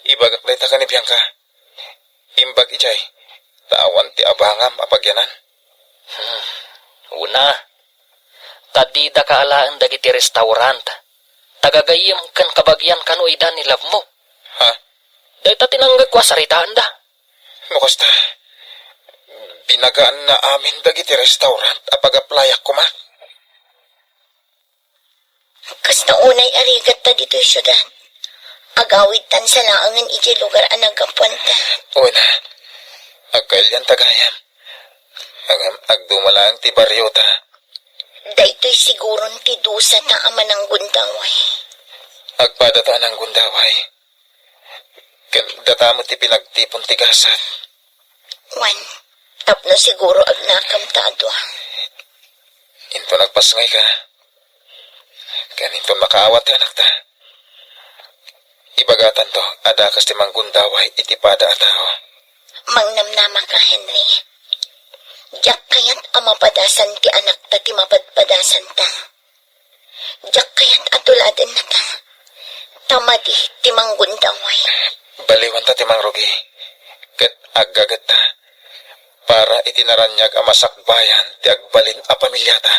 ibagak dayta ken ni Bianca. Imbag idiay, ta awan ti abangam a pagyanan. Hmm. Una, ta dida kaalaen dagiti restaurant. Tagagayyem ken kabagian kano ida ni love mo. Ha? Dayta ti nanggegko a saritaenda. No kasta, binagaanna amin dagiti restaurant a pag-applyak koma. Kasta unay a rigatta ditoy siudad. Agawidtan sa laengen idiay lugar a naggapuanta. Una, agkailianta gayam. Ngem agduma laeng ti bariota. Daytoy siguron ti dusata a mananggundaway. Agpadata a nanggundaway. Ken data met ti pinagtipon ti gasat. Wen, tapno siguro agnakem ta a dua. Inton agpasngayka, ken inton makaawat ti anakta, ibagatanto a dakes ti manggundaway iti pada a tao. Mangnamnamaka, Henry. Diak kayat a mapadasan ti anakta ti mapadpadasanta. Diak kayat a tuladennata. Ta madi ti manggundaway. Baliwanta ti mangrugi. Ket aggagetta para iti naraniag a masakbayan ti agbalin a pamiliata.